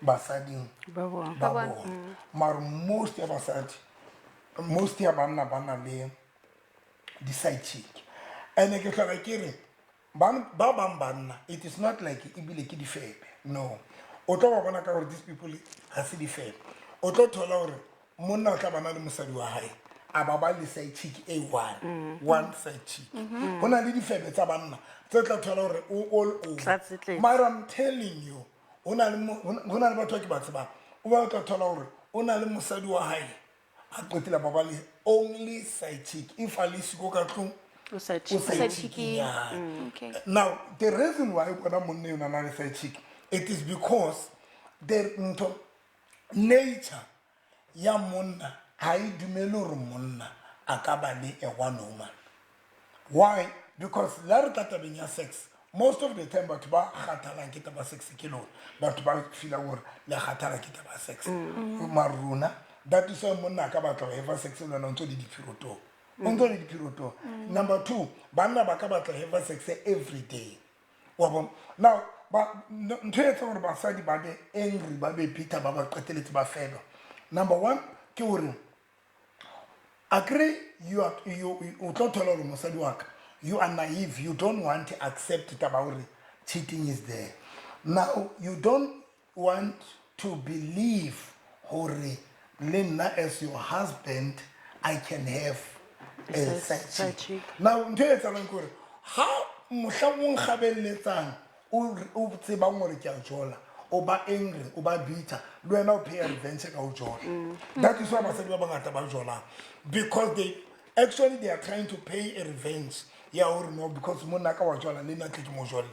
basading Ba bona. ba bona. Mara most ya basadi, most ya banna ba na le di-side chick. And ke hlola ke re, ba bang banna, it is not like ebile ke difebe. No. O tlo ba bona ka hore these people ha se difebe. O tlo thola hore monna o tla bana le mosadi wa hae, a ba ba le side chick e one. One side chick. Ho na le difebe tsa banna tse tla thola hore o all over. Tlatse tletse. Mara I'm telling you, ho na le mo-, ho na, ho na le batho ba ke ba tsebang. O ba tla thola hore o na le mosadi wa hae, a qetile ba ba le only side chick. If a le siko ka tlung, O side o chick. side Side chick chick. ya. Okay. Now, the reason why bona monna eo na le side chick, it is because the ntho nature ya monna ha e dumele hore monna a ka ba le a one woman. Why? Because la re tla tabeng ya sex, most of the time batho ba kgathalang ke taba sex ke lona. Batho ba feelang hore le kgathala ke taba sex. Mara rona, that is why monna a ka batla ho have sex le wena o ntso le dipherotong. O ntso le dipherotong. Number 2, banna ba ka batla ho have sex every day. Wa bona? Now, ba, ntho e etsang hore basadi ba be angry, ba be bitter, ba ba qeteletse ba feba. Number 1, ke hore agree you are, you, you, o tlo thola hore mosadi wa ka, you are naive, you don't want to accept taba hore cheating is there. Now, you don't want to believe hore le nna as your husband, I can have a Side side chick. chick. Now, ntho e etsahalang ke hore, ha mohlang o nkgabelletsang, o tsebang hore ke a jola, o ba angry, o ba bitter, le wena o pay revenge ka ho jola. That is why basadi ba bangata ba jolang, because they actually they are trying to pay a revenge ya hore no, because monna ka wa jola, le nna tle ke mo jolle.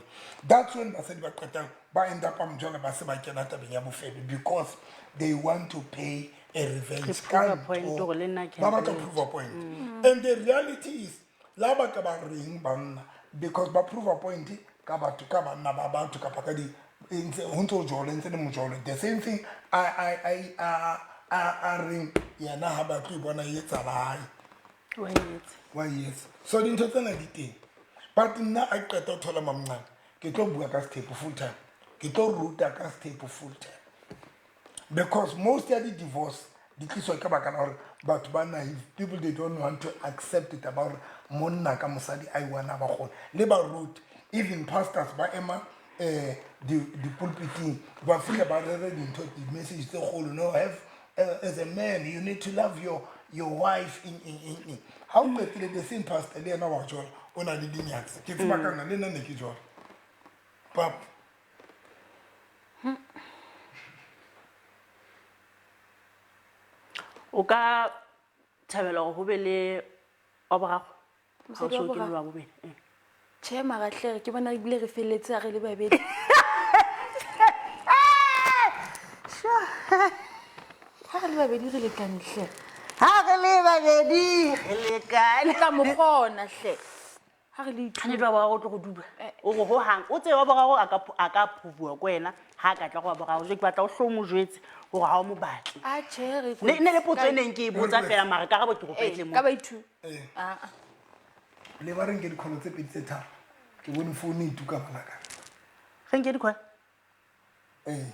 That's when basadi ba qetang ba end up ba mo jola, ba se ba kena tabeng ya bofebe, because they want to pay a revenge. Ke prove a Ka point ntho hore le nna ke ba a batla relate. prove a point. And the reality is, la ba ka ba reng banna, because ba prove a point ka batho, ka banna ba batho, kapa ka di, e ntse, ho ntso jola, e ntse le mojolo. The same thing, a reng yena ha batle ho bona e etsahala hae. Wa etsa. Wa etsa. So dintho tsena di teng. But nna a qeta ho thola mamncane, ke tlo bua ka sethepu full time. Ke tlo ruta ka sethepu full time. Because most ya di-divorce di tliswa ka baka la hore batho ba naive, people they don't want to accept it about monna ka mosadi a iwana ba kgone. Le baruti, even pastors ba ema, dipulpiting, ba fihla ba rere dintho, di-message tse kgolo. No, have, as a man, you need to love your wife. In, in, in, in. Ha o qetile the same pastor le yena wa jola, o na le dinyatsi. Ke tseba ka nna, le nna ne ke jola. Pap. O ka thabela hore ho be le wa boraro? Ha o Mosadi wa so kene boraro? wa bobedi, eh. Tjhe, mara hle, ke bona ebile re felletse ha re le babedi. Ha re le babedi re lekane hle. Ha re le babedi re lekane. Ke tla mo kgona hle. Ha re le Ha ne jwa boraro o tlo go duba. O re hohang, o tsebe wa boraro a ka a ka phubuwa ko wena, ha a ka tla go wa boraro. Jwale ke batla o hlo mo jwetse hore ha o mo batle. A tjhe, re Ne, ne le potso e ka neng ke e botsa fela, mara karabo ke go Eh, petle mo. ka ba ithu. Eh. Ah, ah. Le ba re nke dikholo tse pedi tse tharo. Ke bone phone e tuka bana ka. Re nke dikholo? Eh.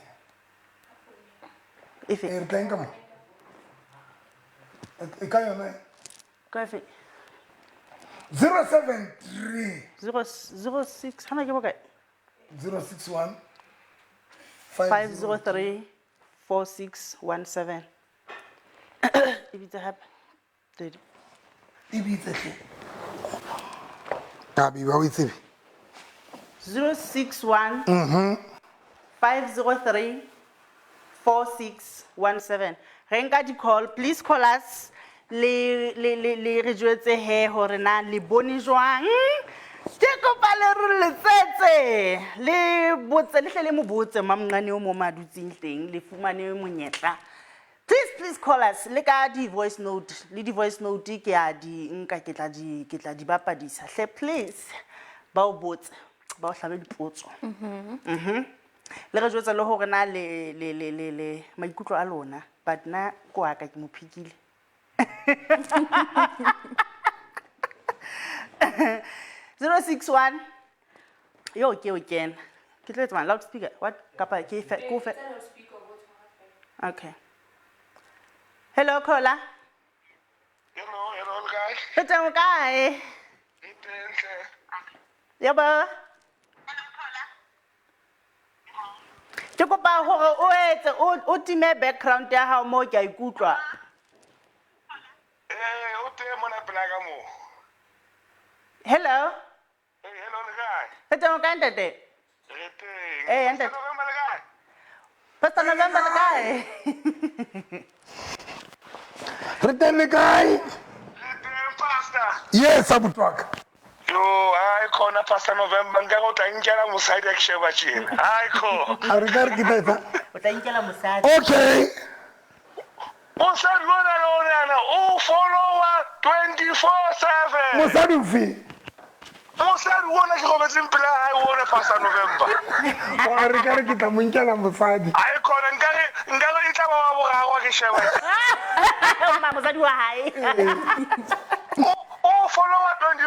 Efe? Eh, re tla nka mo. E ka yona? Ka efe? 073 06 hana ke bokae? 061 503 4617. E bitse hape. Daddy. E bitse hle. Gabi, ba o e tsebe? 061 503 4617. Re nka di-call, please call us le le le le re jwetse he hore na le bone jwang. Ke kopa le re letsetse le botse le hle le mo botse mamncane o mo madutseng teng le fumane monyetla. Please, please call us le ka di-voice note, le di-voice note ke a di nka, ke tla di bapadisa hle. Please ba o botse, ba o hlabe dipotso. Le re jwetsa le hore na le maikutlo a lona, but nna ko wa ka ke mo phikile. 061 yo ke o kena ke tlo etsa mang? Loudspeaker what kapa ke fe ko fe? Okay, hello caller. Hello, hello, le kae? Re teng, o kae? Ke teng hle. Yebo, ke kopa hore o etse o time background ya hao moo, ke a ikutlwa. Eh, o teng mona pela ka mo. Hello. Eh, hello, le kae? Re teng, o kae ntate? Re teng. Eh, ntate. Pastor November, le kae? Pastor November, le kae? Re teng, le kae? Le teng, Pastor. Yes, abuti wa ka. Yo, hayi khona Pastor November, nka go tla nkela mosadi a ke sheba tjena. Hayi khona. A re ka re ke tla etsa? O tla inkela mosadi. Okay. Mosadi ona le ona o followa 24/7. Mosadi ofe? Mosadi ona ke robetseng pela hae ona, Pastor November. A re ka re ke tla mo nkela mosadi. Hayi khona, nkare e tla ba wa boraro ha ke sheba. Ma mosadi wa hae. O followa 24/7.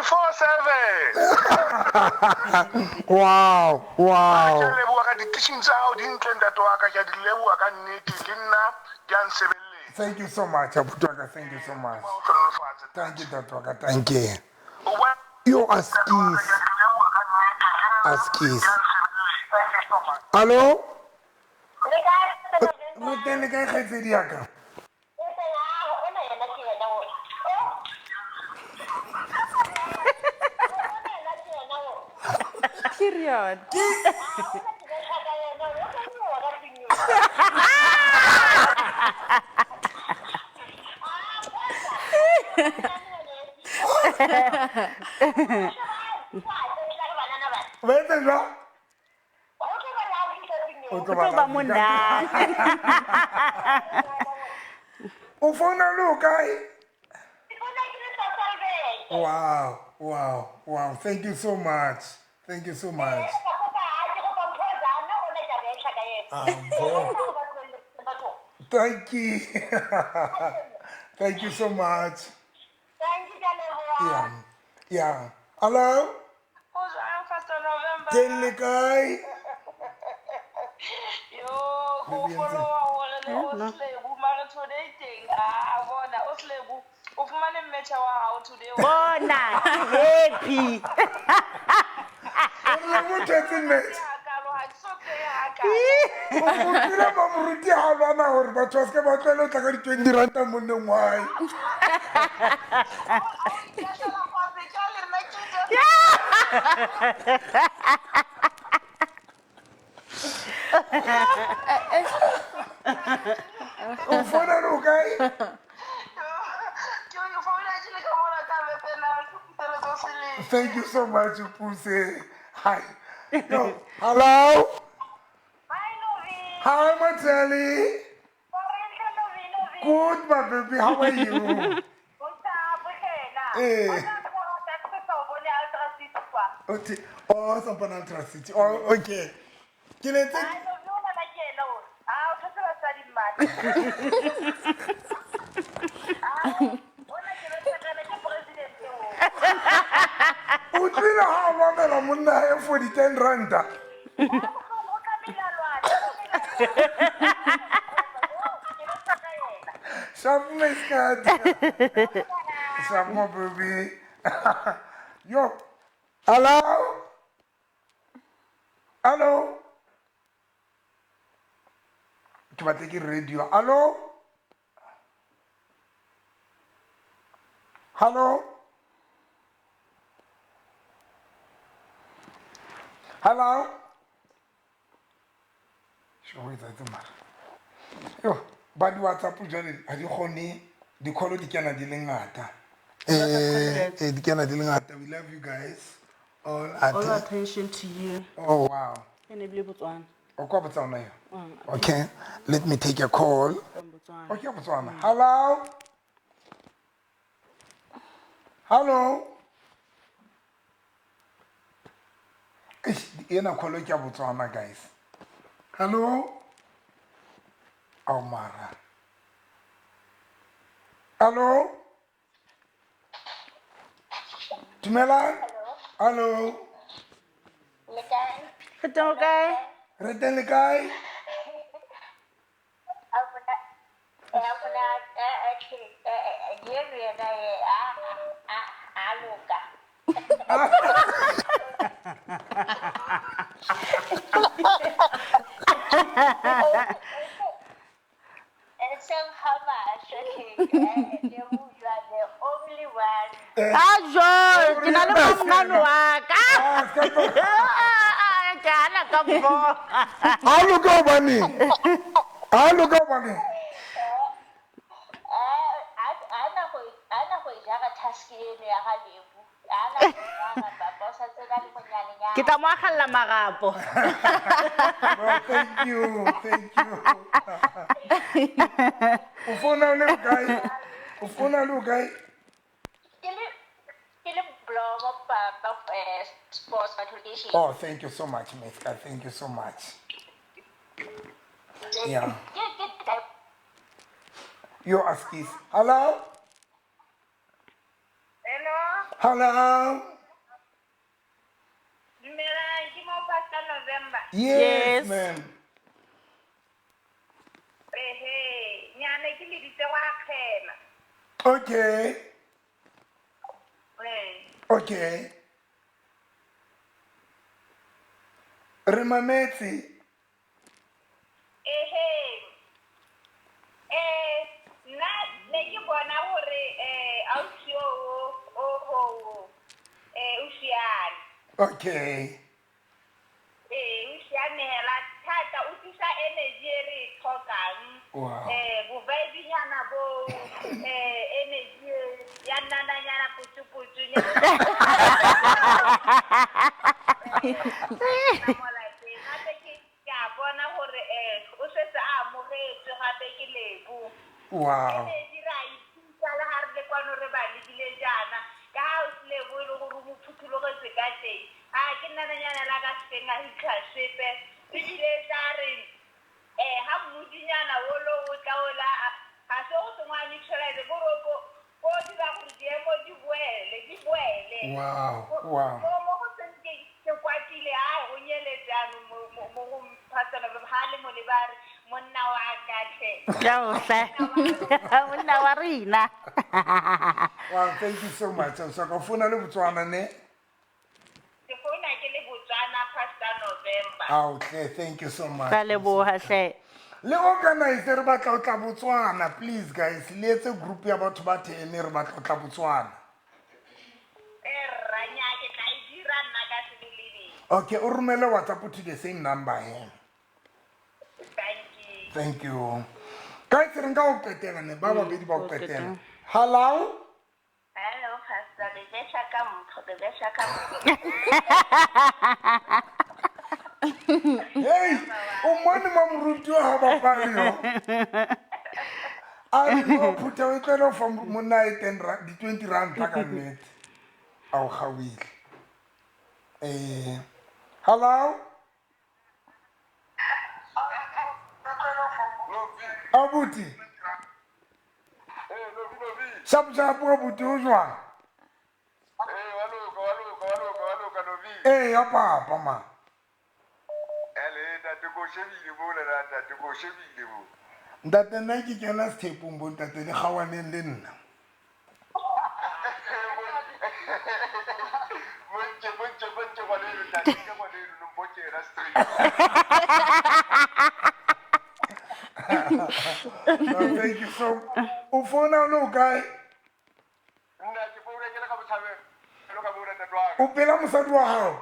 Wow. Ke a leboha ka di-teaching tsa hao, di ntle ntate wa ka, ke a di leboha ka nnete, le nna di a nsebeletsa. Thank you so much, abuti wa ka. Thank you so much. O hlohonolofatse. Thank you, ntate wa ka. Thank you. O bua- Yo, askies. Askies. Hallo? Re teng, le kae kgaitsedi ya ka? Period. Ba etsa jwang? O tlo O tlo ba monate. O founa le o kae? Wow. Thank you so much. Thank you so much. Mpho. Thank you. Thank you so much. Yeah. Hello? Ho jwang, Pastor November? Teng, le kae? Yo, go Baby, followa hore le No. o Slebu, mare today teng a bona o Slebu o fumane mmetjha wa hao today. Bona happy. O re mo thetse match. Hakalo ha ke so tseye hakalo. O kile ba moruti ha lwana hore batho ba se ke ba tlwaele ho tla ka di-20 ranta monneng wa hae. Ke a hlola fatshe, ke a le nna ke ja- O founa le o kae? Ke o founa ke le ka mona ka Vefena, re hlophiseletso seleng. Thank you so much, Puse. Hi. No. Hello? Hi, Mateli. Good, my baby. How are you? Eh. Okay. Oh, Sampana Ultra City. Oh, okay. Ke ne ntse. O tlile ha o mamela monna hae for di 10 ranta. Sharp my skirt. Sharp my baby. Yo. Hello? Hello? Ke batle ke radio. Hello? Hello? Hello? Sho etsa mara. Yo, ba di WhatsApp jwale ha di kgone di-call di kena di le ngata. Di kena di le ngata. We love you guys. All All attention to you. Oh wow. E ne ebile Botswana. O kwa Botswana yo? Okay, let me take a call. From Botswana. Okay, Botswana. Hello? Hello? Eish, ena call ke ya Botswana guys. Hello? Oh mara. Hello? Dumela? Hello? Le kae? Re teng o kae? Re teng le kae? A loka. You are the only one. A jo, ke na le mongane wa ka. Ke hana ka mo. Ha loka hobaneng? Ha loka hobaneng? Ana go jara task eno ya ga Lebo. Ana go jara papa o sa tsena le monyanenyana. Ke tla mo akgella marapo. Well, thank you, thank you. O founa le kae? O founa le kae? Ke le blomo papa sports faculty. Oh, thank you so much, Miska. Thank you so much. Yeah. Yo, askis. Hello? Hello? Hello? Dumelang, ke mo Pastor November. Yes, ma'am. Ehe, nyane ke le ditse wa akgela. Okay. Okay. Re mametse. Ehe. Nna ne ke bona hore ausi o o siame. Okay. O siame hela thata, o tlisa energy e re e tlhokang. Wow. Bovibenyana bo energy ya nnananyana putsu-putsunyana. Gape ke a bona hore o setse a amogetswe gape ke Lebo. Wow. Energy ra ithuta le ha re le kwano re ba lebile jaana ka ha o Lebo e le gore o mo phuthologetse ka teng. A ke nnananyana la ka sekeng a hitlha sepe ebile tla re ha mmudinyana olo o tla ola ga se go sengwe a neutralize kore ko dira gore diemo di boele di boele. Wow, wow. Mo go seng ke kwatile a go nyeletse jaanong mo go Pastor November ha le mo le ba re monna wa ka tlhe. Tla monna wa rena. Wow, thank you so much. So ka founa le Botswana ne? Ke founa ke le Botswana Pastor November. Okay, thank you so much. Ka leboha hle. Le organize re batla ho tla Botswana, please guys. Le etse group ya batho ba 10 re batla ho tla Botswana. Ranya ke tla e dira nna ka sebelebele. Okay, o romele WhatsApp to the same number here. Thank you. Thank you. Guys, re nka o qetela ne ba babedi ba o qetela. Hello? Hello, Pastor. Le besha ka mpho, le besha ka mpho. Hey, o mone ma moruti wa ha bapale yo. A re no phutha o tlele fa monna e 10 rand, di 20 rand ka nnete. A o gawile. Hello? Abuti. Shapu shapu abuti o jwang? Wa loka Novi. Ya papa ma. Ele ntate ko shebile bo le ntate ko shebile bo. Ntate nna ke kena sethepong bo ntate le gawaneng le nna. ngwaneno ntate, ke ngwaneno, Nompho ke yena straight. No, thank you so. O founa o le o kae? Nna ke founa ke le ka Botshabelo, ka mona ntate wa ka. O pela mosadi wa hao?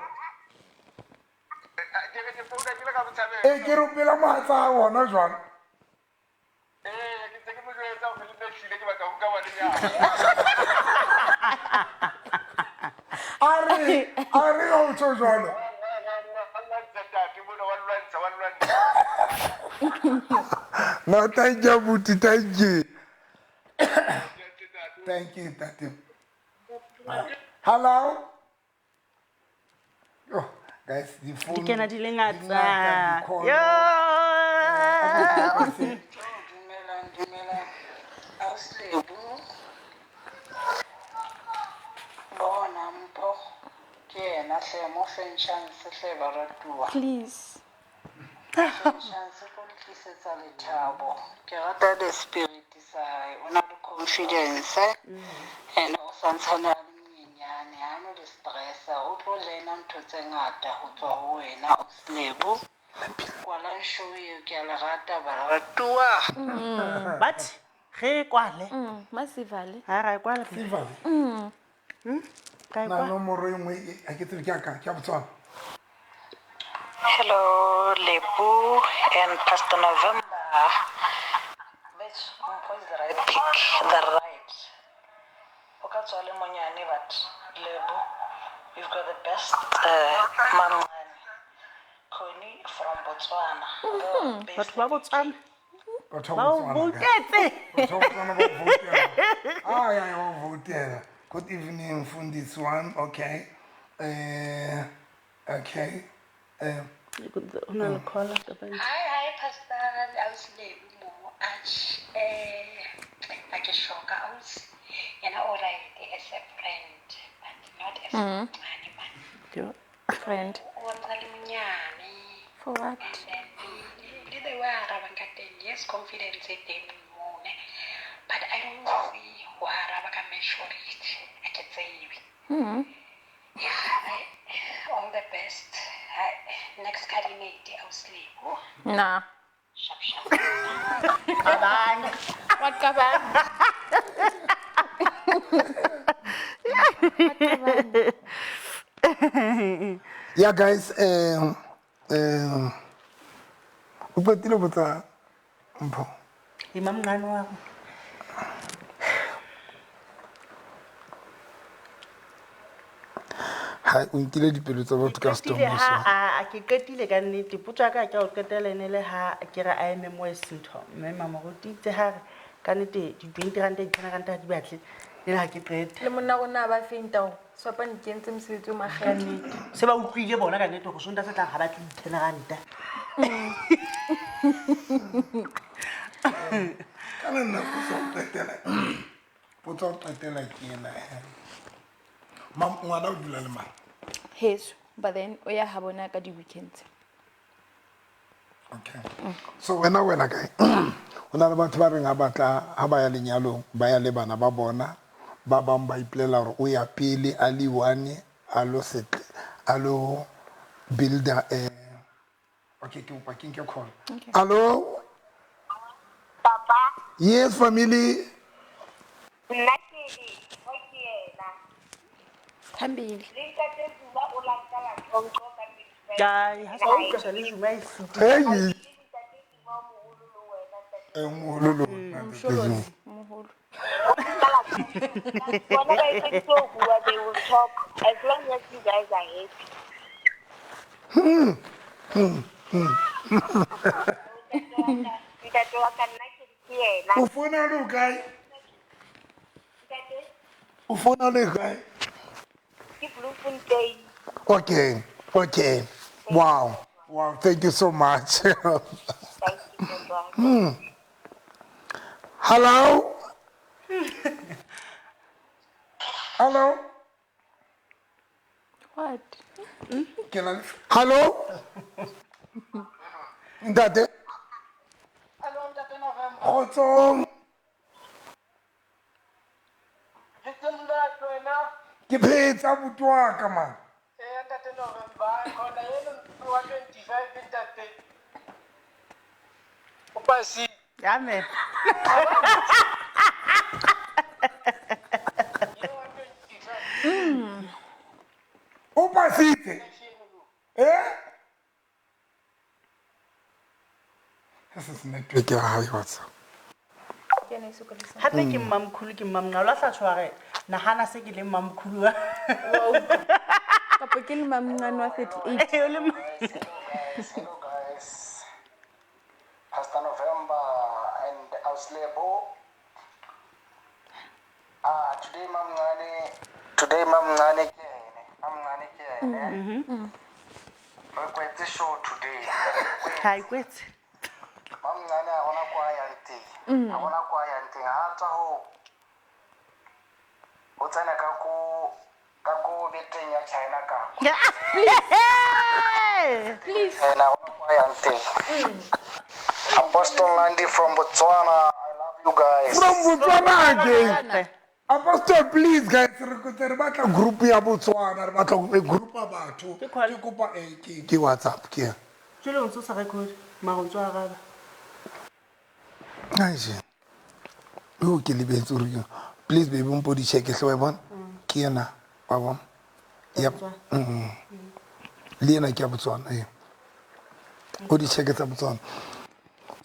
Ke re ke founa ke le ka Botshabelo. Ee, ke re o pela mohatsa hao hona jwang? Ee, ke ntse ke mo jwetsa hore le nna ehlile ke batla ho nka ngwanenyana. A re, a re ha o tjho jwalo. Wa lwantsha ntate mona, wa lwantsha, wa lwantsha. No, thank you, abuti, thank you. Thank you, ntate. Hello? Oh, guys, di phone. Di kena di le ngata. Di ngata, di call. Yo! Dumelang, dumelang. Ausi Lebo. Bona Mpho ke yena hle, mo feng chance hle baratuwa. Please. Feng chance o tlo le tlisetsa lethabo. Ke rata the spirit sa hae, o na le confidence and o santsane a le monyenyane, ha no le stress, o tlo learn-a ntho tse ngata ho tswa ho wena Ausi Lebo. Kwalang show eo, ke a le rata baratuwa. But re kwale. Masivale. Ha ra kwala. Sivale. Ra e Na kwala. nomoro e nngwe e- ha ke tsebe ke ya kae, ke ya Botswana. Hello, Lebo and Pastor November. Bitch, Mpho is the right pick, the right. O ka tswa le monyane, but Lebo, you've got the best mamncane. Connie from Botswana. Batho ba Botswana Batho ba ba o Botswana, guys. voutetse. Batho ba Botswana ba o voutela. Ai, ai, ba o voutela. Good evening, Mfundisi one. Okay. Okay. Ho na le caller kapa eng? Hi, hi, Pastor. Ausi Lebo mo. Atjhe, ha ke shoka ausi. Yena o right as a friend, but not as a mncane man. Yo. Friend. O ntse a le monyane. For what? And then le the way a arabang ka teng, yes, confidence e teng mo ne. But I don't see ho araba ka maturity. Ha ke tsebe. Yeah, all the best. Next candidate, Ausi Lebo. Nah. Sharp, sharp. Qabang. What qabang? Yeah, guys. O qetile ho botsa Mpho. E mamncane wa go. Ha o nkile dipelo tsa batho ka Ke qetile setommo ha so. a ke qetile ka nnete. Potso ya ka ke ya ho qetela e ne le ha ke re a eme mo e sentho. Mme Mamoruti itse ha re ka nnete di 20 ranta di 10 ranta ha di batle. Le ha ke qete. Le monna rona ba feinta ho. Swapane ke entse mosebetsi o Ka makgethe. nnete. Se ba utlwile bona ka nnete hore Sontaha se tlang ha ba tle di 10 ranta. Ka le nna potso ya ho qetela. Potso ya ho qetela ke ena he. Ngwana o dula le mang? Heso, but then o ya ha bona ka di weekends. Okay. So wena wena kae? Ho na le batho ba reng ha batla ha ba ya lenyalong, ba ya le bana ba bona, ba bang ba ipolela hore o ya pele a le one a lo setle a lo builder okay, ke kopa ke nke call. Okay. Hello? Papa, Yes, family. nna ke re, ho ke yena. Phambili. Le ntate Zuma o la nka la nqonqo ka 25. Kae, ha sa utlwa sa le Zuma e sitile. Hey. Le ntate Zuma o moholo le wena ntate. E moholo le wena, ntate Zuma. Moholo. Bona ba etseditse ho bua, they will talk as long as you guys are happy. Ntate wa ka nna ke re ke yena. O founa le ho kae? Ntate, O founa le kae? ke Bloemfontein. Okay, okay. Wow. Wow, thank you so much. Thank you, ntate wa ka. Hello? Hello? What? Ke na le Hello? Ntate? Hello, Ntate November. Kgotsong. Ke teng le wena. Ke phetse abuti wa ka man. Eh, Ntate November. Khona eno wa 25 ntate. O pasitse. Amen. O pasitse. Eh? This is network ya hae WhatsApp. Ke ne sokodisa. Hape ke mmamkhulu ke mmamnga o lahla tshware nahana se ke le mmamkhulu wa. Kapa ke le mamncane wa 38. Eh, o le Hello guys. Pastor November and Auslebo. Ah, today Mamncane, today Mamncane ke ene. Mamncane ke ene. Re kwetse show today. Ha e kwetse. Mamncane ha hona kwa yang teng. Ha hona kwa yang teng. Ha tswa ho o tsena ka ko beteng ya China ka. Please. And I want to yang teng. Apostle Nandi from Botswana. I love you guys. From Botswana again. Apostle, please guys, re kote re batla group ya Botswana, re batla group ya batho. Ke call. Ke kopa eh ke WhatsApp ke. Jwale o ntso sa record mara o ntso araba. Aje. Yo ke lebetse hore ke. Please baby mpo di check hle wa bona. Ke ena wa bona. Yep. Le ena ke ya Botswana eh. O di check tsa Botswana.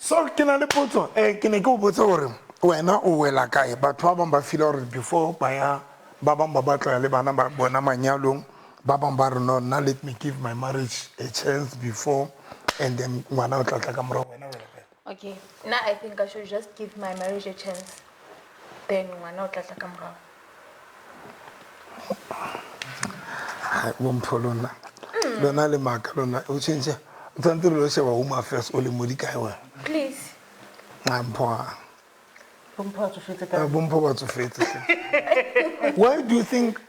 So ke na le potso eh ke ne ke o botsa hore wena o wela kae batho ba bang ba feel hore before ba ya ba bang ba batla le bana ba bona manyalong ba bang ba re no nna let me give my marriage a chance before and then ngwana o tla tla ka morao wena o wela kae. Okay. Now I think I should just give my marriage a chance. Then ngwana o tla tla ka morao. Hai, bompho lona lona le maaka lona o change o tshwanetse re lo sheba Home Affairs o le mo di kae wena. Please. Ah, mpho ah. Bompho a tsofetse ka. Bompho ba tsofetse hle. Why do you think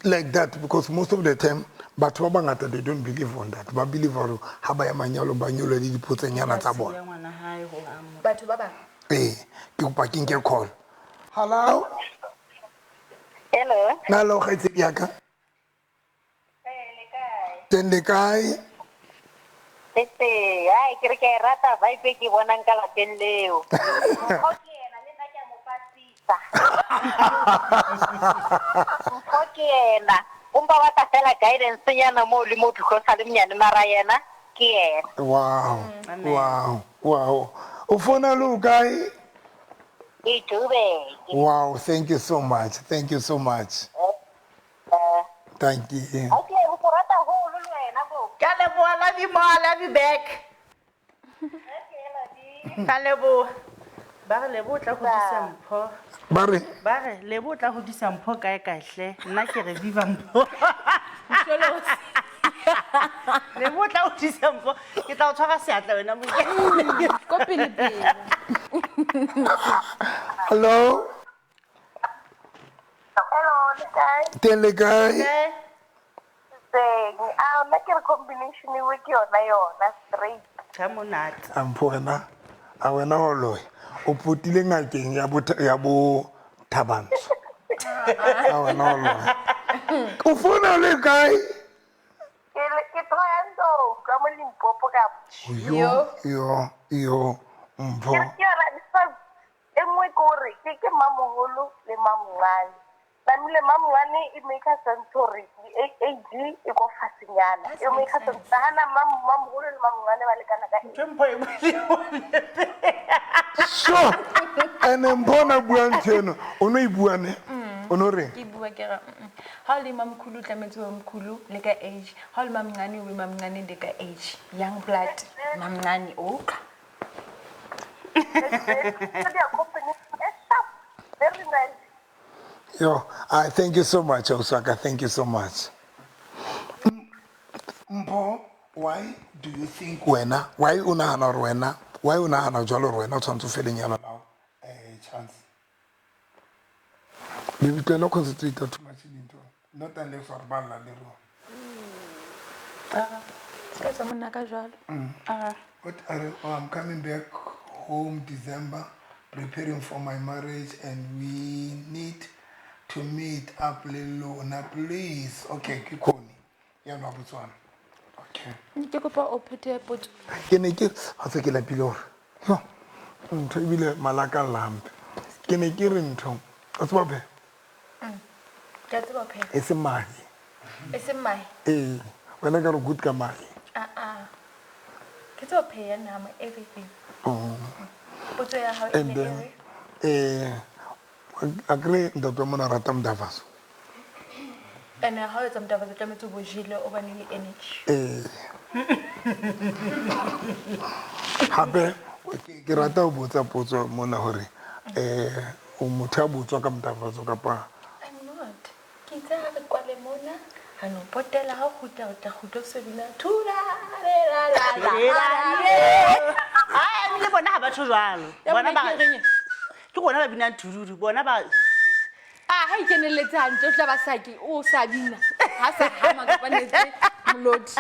like that? Because most of the time batho ba bangata they don't believe on that. Ba believe hore ha ba ya manyalong ba nyolwe le dipotsenyana tsa bona. Ya ngwana hae ho amo. Batho ba bang. Ee, ke kopa ke nke call. Hello. Hello. Na le kgaitsedi ya ka? Eh, le kae? Teng le kae? Le teng. Ai, ke re ke a e rata vibe e ke bonang ka lapeng leo. Mpho ke yena, le nna ke a mo pasisa. Mpho ke yena. O mpa batla fela guidance nyana moo le moo because ha le monyane mara yena ke yena. Wow. Wow. Wow. O fona le o kae? Ke Joburg. Wow, thank you so much. Thank you so much. Thank you. Okay, o go rata haholo le wena bo. Ka leboha, love you more, love you back. Okay, love you. Ka leboha. Ba re Lebo o tla hodisa Mpho. Ba re Ba re Lebo o tla hodisa Mpho kae kae hle. Nna ke re viva Mpho. Lebo o tla hodisa Mpho. Ke tla o tshwara seatla wena mo. Ko pele pele. Hello. Hello, le kae? Teng le kae? Teng. Ah, nna ke re combination eo ke yona yona straight. Ka monate. A mpho wena. A wena o loe. O potile ngakeng ya bo ya bo Thabantsho. A wena o loe. O fona le kae? Ke ke Thohoyandou ka mo Limpopo ka. Yo yo yo Mpho. Ke re ke yona because e nngwe ke hore ke mmamoholo le mmamongwane. Tlamehile mmamongwane e make sense hore age e ko fasenyana. E make sense. Nahana mmamoholo le mmamongwane ba lekana ka age. Ntho e Mpho e buileng. Sure. And Mpho na bua ntho eno. O no e bua ne? O no reng? Ke bua ke re ha o le mamkhulu o tlametse o be mkhulu le ka age. Ha o le mamncane o be mamncane le ka age. Young blood, mamncane o utlwa. So their combination e sharp. Very nice. Yo, I thank you so much, Osaka. Thank you so much. Mpho, why do you think wena, why o nahana hore wena, why o nahana jwalo hore wena o tshwanetse o fe lenyalo la hao, chance? Baby, tlohela ho concentrate too much dinthong. Not unless hore ba lla le rona. Se ka tsa monna ka jwalo. What are, oh, I'm coming back home December, preparing for my marriage, and we need to meet up le lona, please. Okay, ke Khoni. Ya nwa Botswana. Okay. Okay. Ke kopa o phethe potso. Ke ne ke ga se ke lapile gore no ntho ebile malaka lampe. Ke ne ke re ntho o tseba pheha? Ke a tseba ho pheha. E se mahe. E seng mahe? Ee, wena ka re good ka mahe. Ah-ah. Ke tseba ho pheha nama, everything. Potso ya hao e And ne e then re? Akere ntate wa mona rata mdavaso. And ha o etsa mdavaso tlametse o bo jele o bane le energy. Ee. Hape ke rata ho botsa potso mona hore o motho ya botswa ka mdavaso kapa? I'm not. Ke itse ha re kwale mona, ha no potela ha o kgutla o tla kgutla o se bina thula le la la la la. Ai, le bona ha ba tjho jwalo. Ya Bona bona ba ke reng e? Ke bona ba binang thududu, bona ba Ah, ha ikenelletse hantle o tla ba sa ke o sa bina. Ha sa hama kapa netse molodi.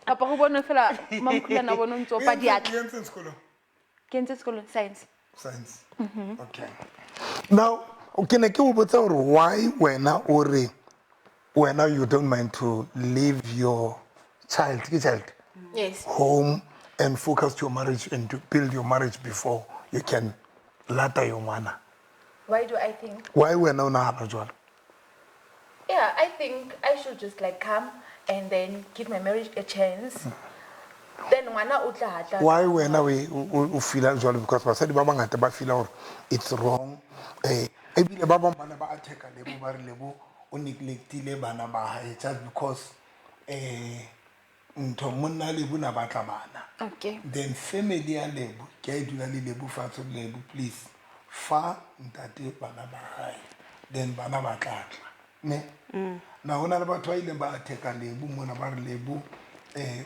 Kapa go bone fela mamkhulana o bone o ntse opa diatla. O entseng sekolong? Ke entse sekolong science. Science. Okay. Now, ke ne ke o botsa hore why wena o re wena you don't mind to leave your child, ke child? Yes. Home and focus your marriage and to build your marriage before you can lata your ngwana. Why do I think? Why wena o nahana jwalo? Yeah, I think I should just like come and then give my marriage a chance. Then ngwana o tla tla. Why wena o feela jwalo? Because basadi ba bangata ba feela hore it's wrong. Ebile ba bang bana ba attack-a Lebo, ba re Lebo o neglectile bana ba hae just because ntho monna Lebo na batla bana. Okay. Then family ya Lebo, ke a e dula le Lebo fatshe, Lebo please fa ntate bana ba hae. Then bana ba tla tla. Ne? Na hona le batho ba ileng ba attack-a Lebo mona ba re Lebo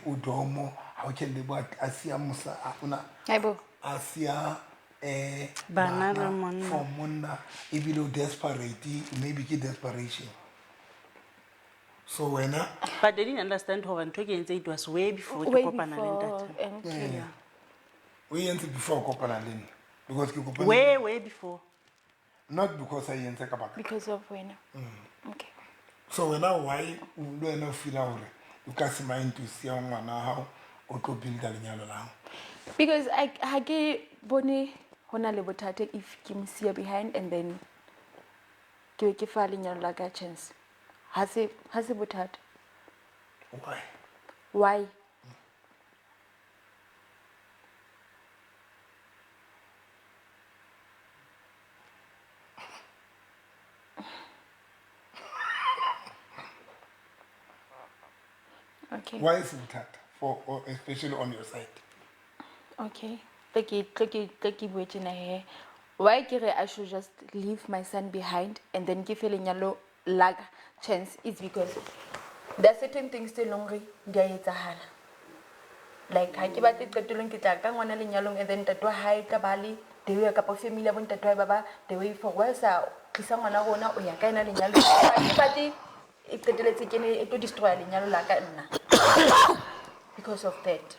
o domo, ha o ke Lebo a siya mosa, a ona Haibo. a siya Bana le bana monna. for monna ebile o desperate, maybe ke desperation. So wena But they didn't understand hore ntho ke entse it was way before ke Way kopana le before, ntate. okay. Yeah. O e entse before kopana le nna. Because ke kopane Way, way before. Not because I entse ka baka. Because of wena. Okay. So wena why le wena o feela hore o ka se mind to siya ngwana wa hao o tlo build-a lenyalo la hao? Because I ha ke bone hona le bothata if ke mo siya behind and then ke be ke fa lenyalo la ka chance. Ha se bothata. Why? Why? Okay. Why is bothata for, or especially on your side? Okay. Tlo ke bue tjena he. Why ke re I should just leave my son behind and then ke fe lenyalo la ka chance is because there are certain things tse leng hore di a etsahala. Like ha ke batle qetellong ke tla ka ngwana lenyalong and then ntate wa hae tla ba le the way kapa family ya bo ntate wa hae ba ba the way for why sa tlisa ngwana rona o ya ka ena lenyalong. Ha ke batle e qetelletse ke ne e tlo destroy lenyalo la ka nna because of that.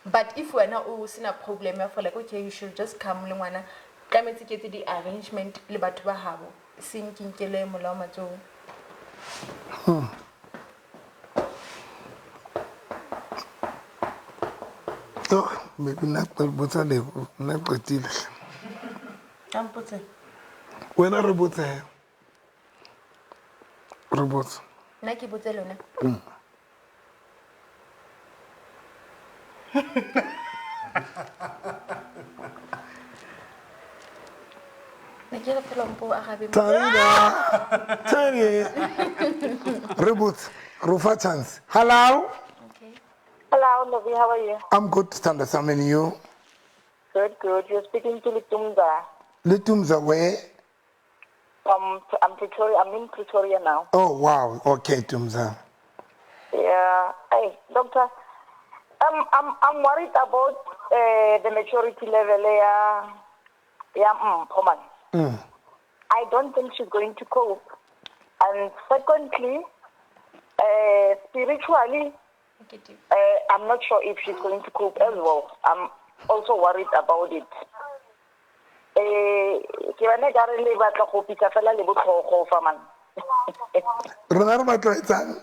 But if wena o sena problem ya for like okay you should just come le ngwana tlametse ke etse di-arrangement le batho ba habo seng ke nkele molao matsohong. Oh, maybe nna botsa Lebo, nna qetile. Ka mpotse. Wena re botse he. Re botse. Nna ke botse lona. Ne ke re fela mpo o arabe mo. Tarina. Tari. Re botse. Re fa chance. Hello. Okay. Hello, Novi, how are you? I'm good, Standa Sam, and you? Good, good. You're speaking to Litumza. Litumza where? I'm Pretoria. I'm in Pretoria now. Oh, wow. Okay, Tumza. Yeah. Hey, doctor. I'm worried about the maturity level. Yeah, yeah, Mpho. I don't think she's going to cope. And secondly, spiritually, I'm not sure if she's going to cope as well. I'm also worried about it. Ke bana ka re le batla go pitsa fela le botlhogo fa man. Rona re batla etsang?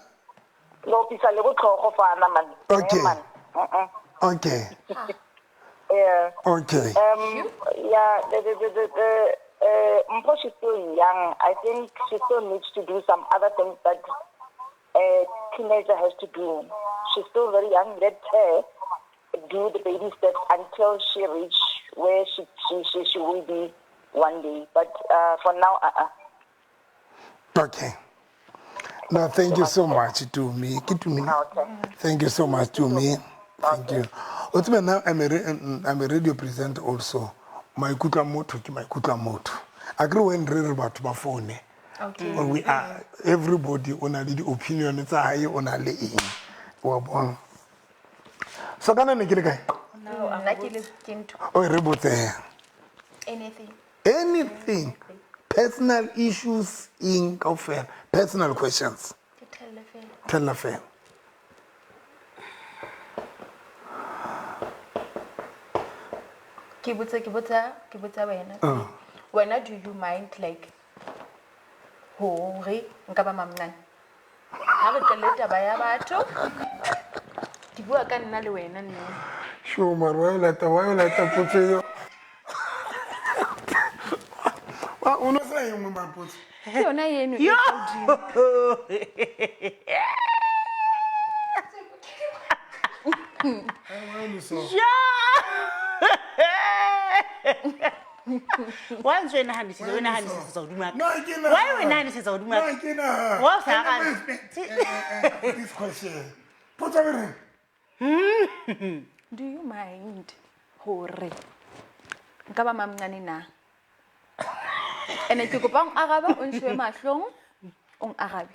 Le opisa le botlhogo fana man. Okay. Eh, man. Mm-mm. Okay. Yeah. Okay. Yeah, the Mpho, she's still young. I think she still needs to do some other things that a teenager has to do. She's still very young. Let her do the baby steps until she reach where she will be one day. But for now, Okay. No, thank you so much to me. Ke Tumi ne? Okay. Thank you so much to me. Thank you. O tsebe nna I'm a radio presenter also. Maikutlo a motho ke maikutlo a motho. Akere when re re batho ba phone. Okay. We are everybody o na le di-opinion tsa hae, o na le eng. Wa bona. So kana ne ke le kae? Nna ke le ke ntho. O e re botse. Anything. Anything. Personal issues eng kaofela. Personal questions. Ke thelle fela. Tella fela. Ke botsa wena. Wena, do you mind like hore nka ba mamncane? Ha re tlele taba ya batho. Ke bua ka nna le wena nne. Sure, mara wa e lata potso eo. Wa, o no sa e nngwe mara potso? Ke yona eno e ka hodimo. Wa ntse o e nahanisisa, o e nahanisisa hodimo ha ka. No, ke nahana. Why o e nahanisisa hodimo ha ka? No, ke nahana. Wa o sa I arabe. never expect, this question. Potso e reng? Do you mind hore nka ba mamncane na? Ene ke kopa o arabe, o nshebe mahlong, o arabe.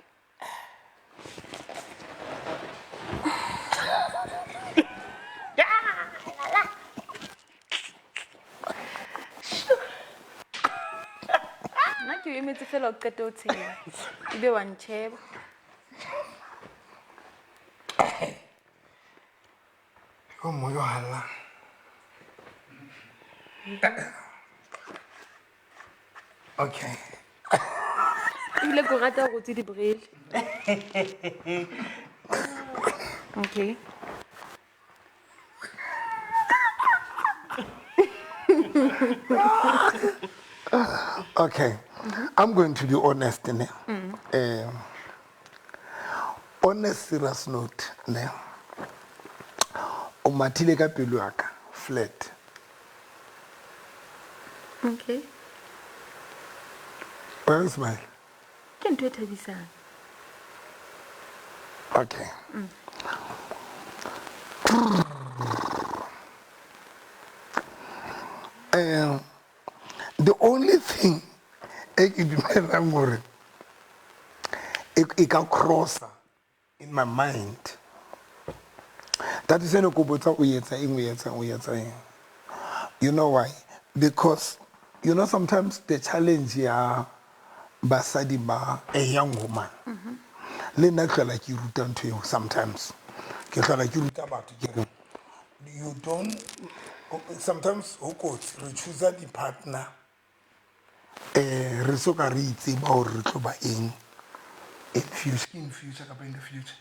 Nna ke o emetse fela o qete o tshela, ebe wa ntjheba. O moyo halla. Okay. Ebile ke o rata hore o tse di-braille. Okay. Okay. I'm going to be honest, ne? On a serious note, ne? O mathile ka pelo ya ka, flat. Okay. Why you smile? Ke ntho e thabisang. Okay. The only thing e ke dumelang hore e ka crossa in my mind. That is ene ko botsa o etsa eng, o etsa, o etsa eng. You know why? Because you know sometimes the challenge ya basadi ba a young woman. Le nna ke hlola ke ruta ntho eo sometimes. Ke hlola ke ruta batho ke re you don't, sometimes ho kotsi re choose di partner, re so ka re itseba hore re tlo ba eng in future, in future kapa in the future.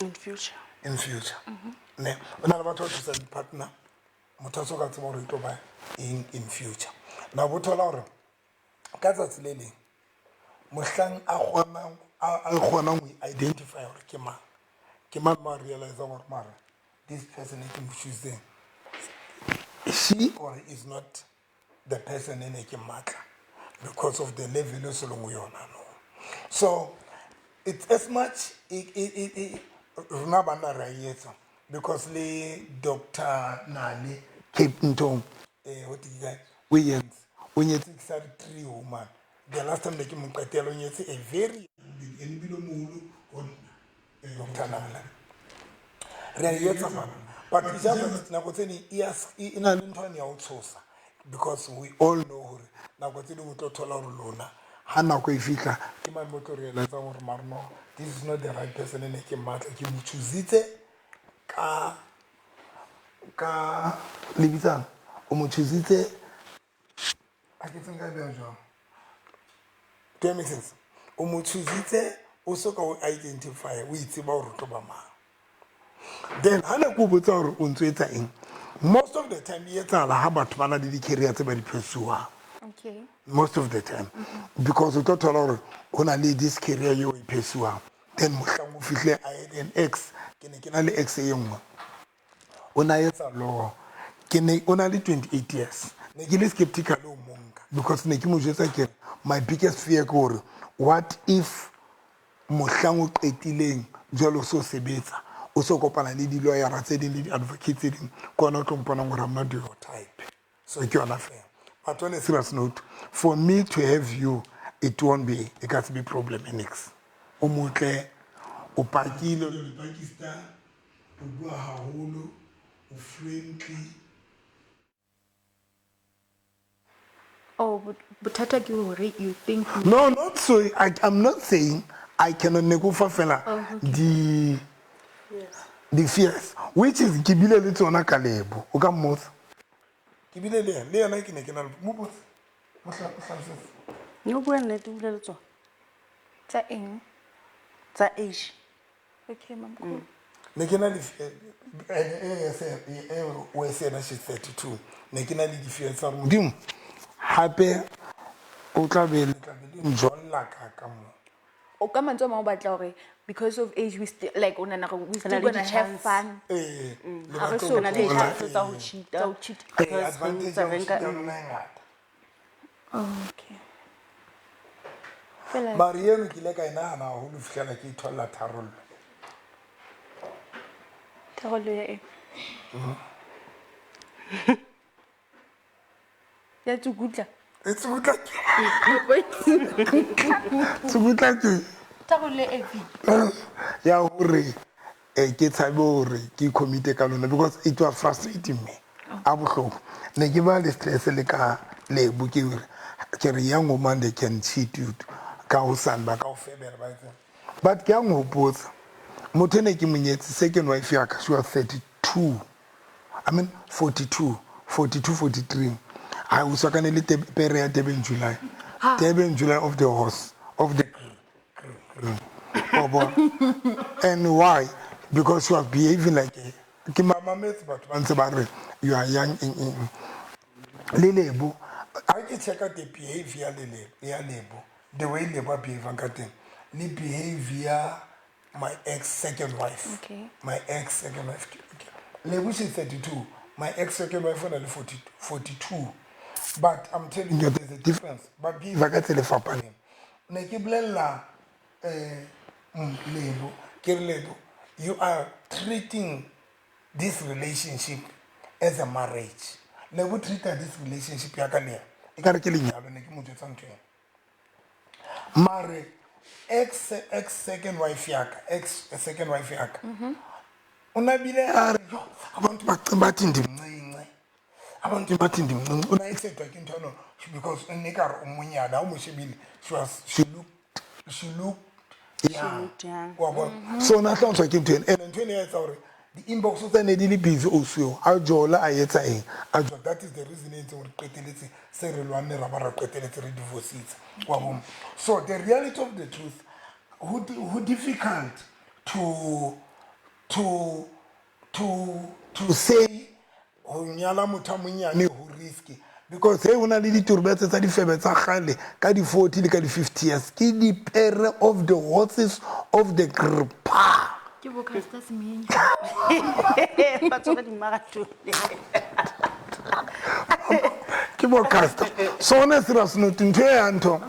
In future. In future. Ne, o na le batho ba choose di partner, motho a so ka tseba hore e tlo ba eng in future. Na bo thola hore ka tsatsi le leng mohlang a kgonang, a kgonang ho identify hore ke mang, ke mang ma realize hore mara this person e ke mo chooseng, she or is not the person e ne ke mmatla because of the level e se leng ho yona no. So it's as much rona banna re a e etsa because le Doctor Nale Cape Ntong, what did you guys, o entse, o nyetse ke sa re three woman. The last time ne ke mo qetela o nyetse a very ebile o moholo ho nna, Doctor Nale. Re a e etsa bana. But it's just nako tse ding e a e na le ntho ane ya ho tshosa because we all know hore nako tse ding o tlo thola hore lona ha nako e fihla ke mang mo tlo realize hore mara no, this is not the right person e ne ke mmatla, ke mo choositse ka le bitsang, o mo choositse, a ke tseng ka beha jwang? Do that make sense? O mo choositse O so ka o identify o itseba hore o tlo ba mang. Then ha ne ke o botsa hore o ntso etsa eng, most of the time e etsahala ha batho ba na le di-career tse ba di pursue-ang. Okay. Most of the time, because o tlo thola hore ho na le this career eo o e pursue-ang, then mohlang o fihle, I had an ex, ke ne ke na le ex e nngwe, o na etsa law, ke ne o na le 28 years. Ne ke le skeptical o monka because ne ke mo jwetsa ke re my biggest fear ke hore what if mohlang o qetileng jwale o so sebetsa, o so kopana le di-lawyera tse ding le di-advocate tse ding, ke ona o tlo mponang hore I'm not your type. So ke yona fela. But on a serious note, for me to have you, it won't be, it ka se be problem e nix. O motle, o pakile, o le Pakistan, o bua haholo, o friendly. Oh, bothata ke hore you think you No, not so. I'm not saying I cannot ne go fa fela the fears, which is ke bile le tsona ka Lebo. O ka mmotsa. Ke bile le yena, le yena ke ne ke na le mo botse. Mo hlalosetse. No bua nnete, o bile le tsona. Tsa eng? Tsa age. Okay, mamkhulu. Ne ke na le o se yena, she's 32. Ne ke na le di-fear tsa hore Modimo hape o tla be le tla be le njolla ka mo. O ka mantswe a mang o batla hore because of age we still like o nahana hore we Re still na le gonna have di-chance. fun. Ee, le Ha re batlo so ho Na le tlola, chance tsa ho ee. cheat-a. Tsa ho cheat-a. Ee, Because re advantage ntse ya ho re nka cheat-a lona e ngata. Oh, okay. Fela Mare eno ke ile ka e nahana haholo ho fihlela ke itholla tharollo. Tharollo ya eng? Ya tsukutla. E tsukutla ke. Tsukutla ke. Tharollo e fe? Ya hore ke tshabe hore ke commit ka lona because it was frustrating me. A bohloko. Ne ke ba le stress le ka Lebo, ke hore ke re young woman, they can cheat you ka hosane ba ka o febela ba etsang. But ke a nhopotsa motho ne ke monyetse, second wife ya ka, she was 32, I mean 42, 42, 43. Ha o swakane le pere ya Durban July. Durban July of the horse, of the wa bona. And why? Because she was behaving like a ke mamametse batho ba ntse ba re you are young eng eng. Le Lebo, ha ke checka the behavior le Lebo, ya Lebo, the way Lebo a behavang ka teng, le behavior my ex second wife. Okay. My ex second wife. Lebo, she's 32. My ex second wife o na le 42. But I'm telling you, there's a difference. Ba behave ka tsela e fapaneng. Ne ke bolella Lebo, ke re Lebo, you are treating this relationship as a marriage. Lebo treated this relationship ya ka le yena ekare ke lenyalo, ne ke mo jwetsa ntho ena. Mare ex second wife ya ka, ex second wife ya ka, o na bile a re, "Yo, abantu bathi ndimncinci, abantu bathi ndimncinci." O na excitwa ke ntho eno because ne ka re o monyane, ha o mo shebile, she looked young. Looked young. Wa bona? So na hlantshwa ke ntho eno, and ntho eno ya etsa hore di-inbox tsa ne di le busy ausi eo, a jola, a etsa eng, a jola. That is the reason e entseng hore qeteletse se re lwanne, ra ba ra qeteletse re divorcitse, wa bona. So the reality of the truth, ho difficult to say ho nyala motho a monyane ho risky, because hey, ho na le diturbetse tsa difebe tsa kgale ka di-40 le ka di-50 years, ke dipere of the horses of the grpa. Ke bo Caster Semenya. Ba tshwere di-marathon. Ke bo Caster. So on a serious note, ntho e ya ntho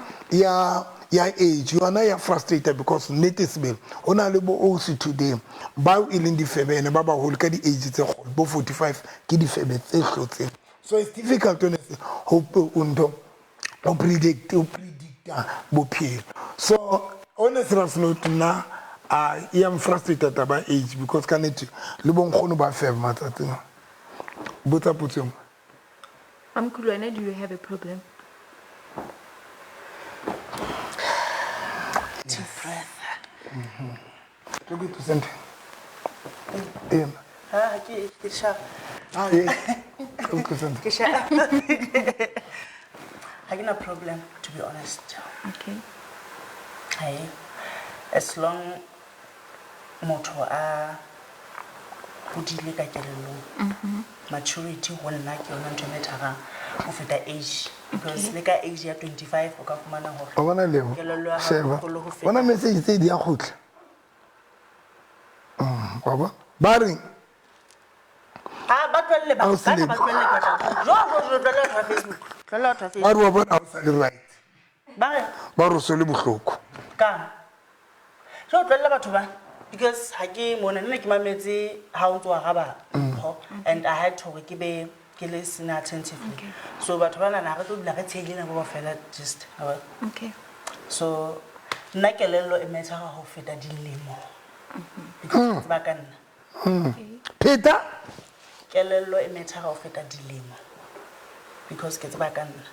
ya age yona ya frustrated because nnete sebele ho na le bo ausi today bao e leng difebe, ene ba baholo ka di-age tse kgolo, bo 45, ke difebe tse hlotseng. So it's difficult honestly ho ntho ho predicta bophelo. So on a serious note, nna a e yang frustrated taba age because ka nnete le bonkgono ba febe matsatsing a. Botsa potso e nngwe. Mamkhulu, wena, do you have a problem? Deep breath. Tlo ke thuse ntho ena. Ema. Ah, ke sharp. Ah, ee. Tlo ke thuse ntho. Ke sharp. Ha ke na problem, to be honest. Okay. Hai. As long motho a hodile ka kelellong, maturity ho nna ke yona ntho e matter-ang ho feta age, because le ka age ya 25 o ka fumana hore Wa bona, Lebo? kelello ya hao e Sheba. kgolo ho feta. Bona message tse di a kgutla. Wa bona? Ba reng? Ha ba tlohelle ba Ha o se bana ba Lebo. tlohelle, ke batla jo jo jo, tlohelle batho ba Facebook, tlohelle batho ba Ba Facebook. re wa bona ha o sa le right. Ba re Ba re o so le bohloko. Kang jo, tlohelle batho ba, because ha ke mona nne ke mametse ha o ntso araba mpho, and I had to hore ke be ke le sena attentively. So batho ba nana ha re tlo dula re tshehile nako kaofela, just wa bona? Okay. So nna kelello e matter ho feta dilemo, because ke tseba ka nna. Pheta. Kelello e matter ho feta dilemo, because ke tseba ka nna.